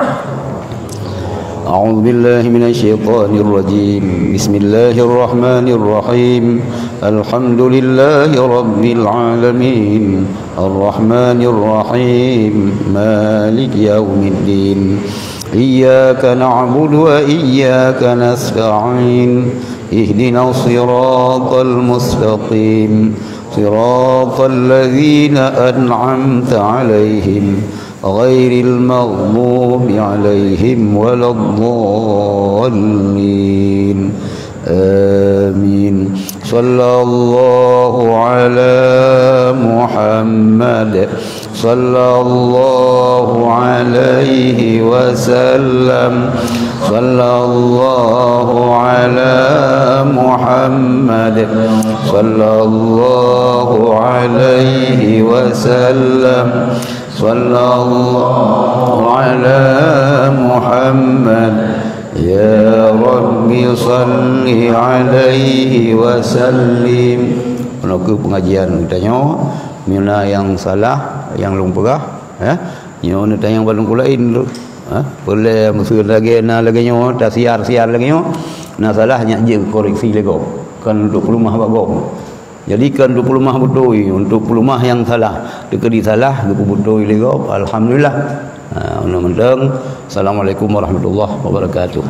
أعوذ بالله من الشيطان الرجيم. بسم الله الرحمن الرحيم. الحمد لله رب العالمين. الرحمن الرحيم. مالك يوم الدين. إياك نعبد وإياك نستعين. اهدنا الصراط المستقيم. صراط الذين أنعمت عليهم غير المغضوب عليهم ولا الضالين. آمين. صلى الله على محمد. صلى الله عليه وسلم. صلى الله على محمد. صلى الله عليه وسلم. صلى الله على محمد. يا رب صل عليه وسلم. Meunoe keuh pengajian geutanyoe, meunyoe na nyang salah, nyang lôn peugah, ya. Nyoe neutanyong bak teungku laén tu. Ha? Peulée meuseu lagée na lagée nyoe, tasiar-siar lagée nyoe, na salah nyak jeuet koreksi lé gob. Kon untuk peuleumah bak gob. Jadi kon untuk peuleumah beutôi, untuk peuleumah nyang salah. Teukeudi salah, geupeubeutôi lé gob. Alhamdulillah. Ha, meunan mantong. Assalamualaikum warahmatullahi wabarakatuh.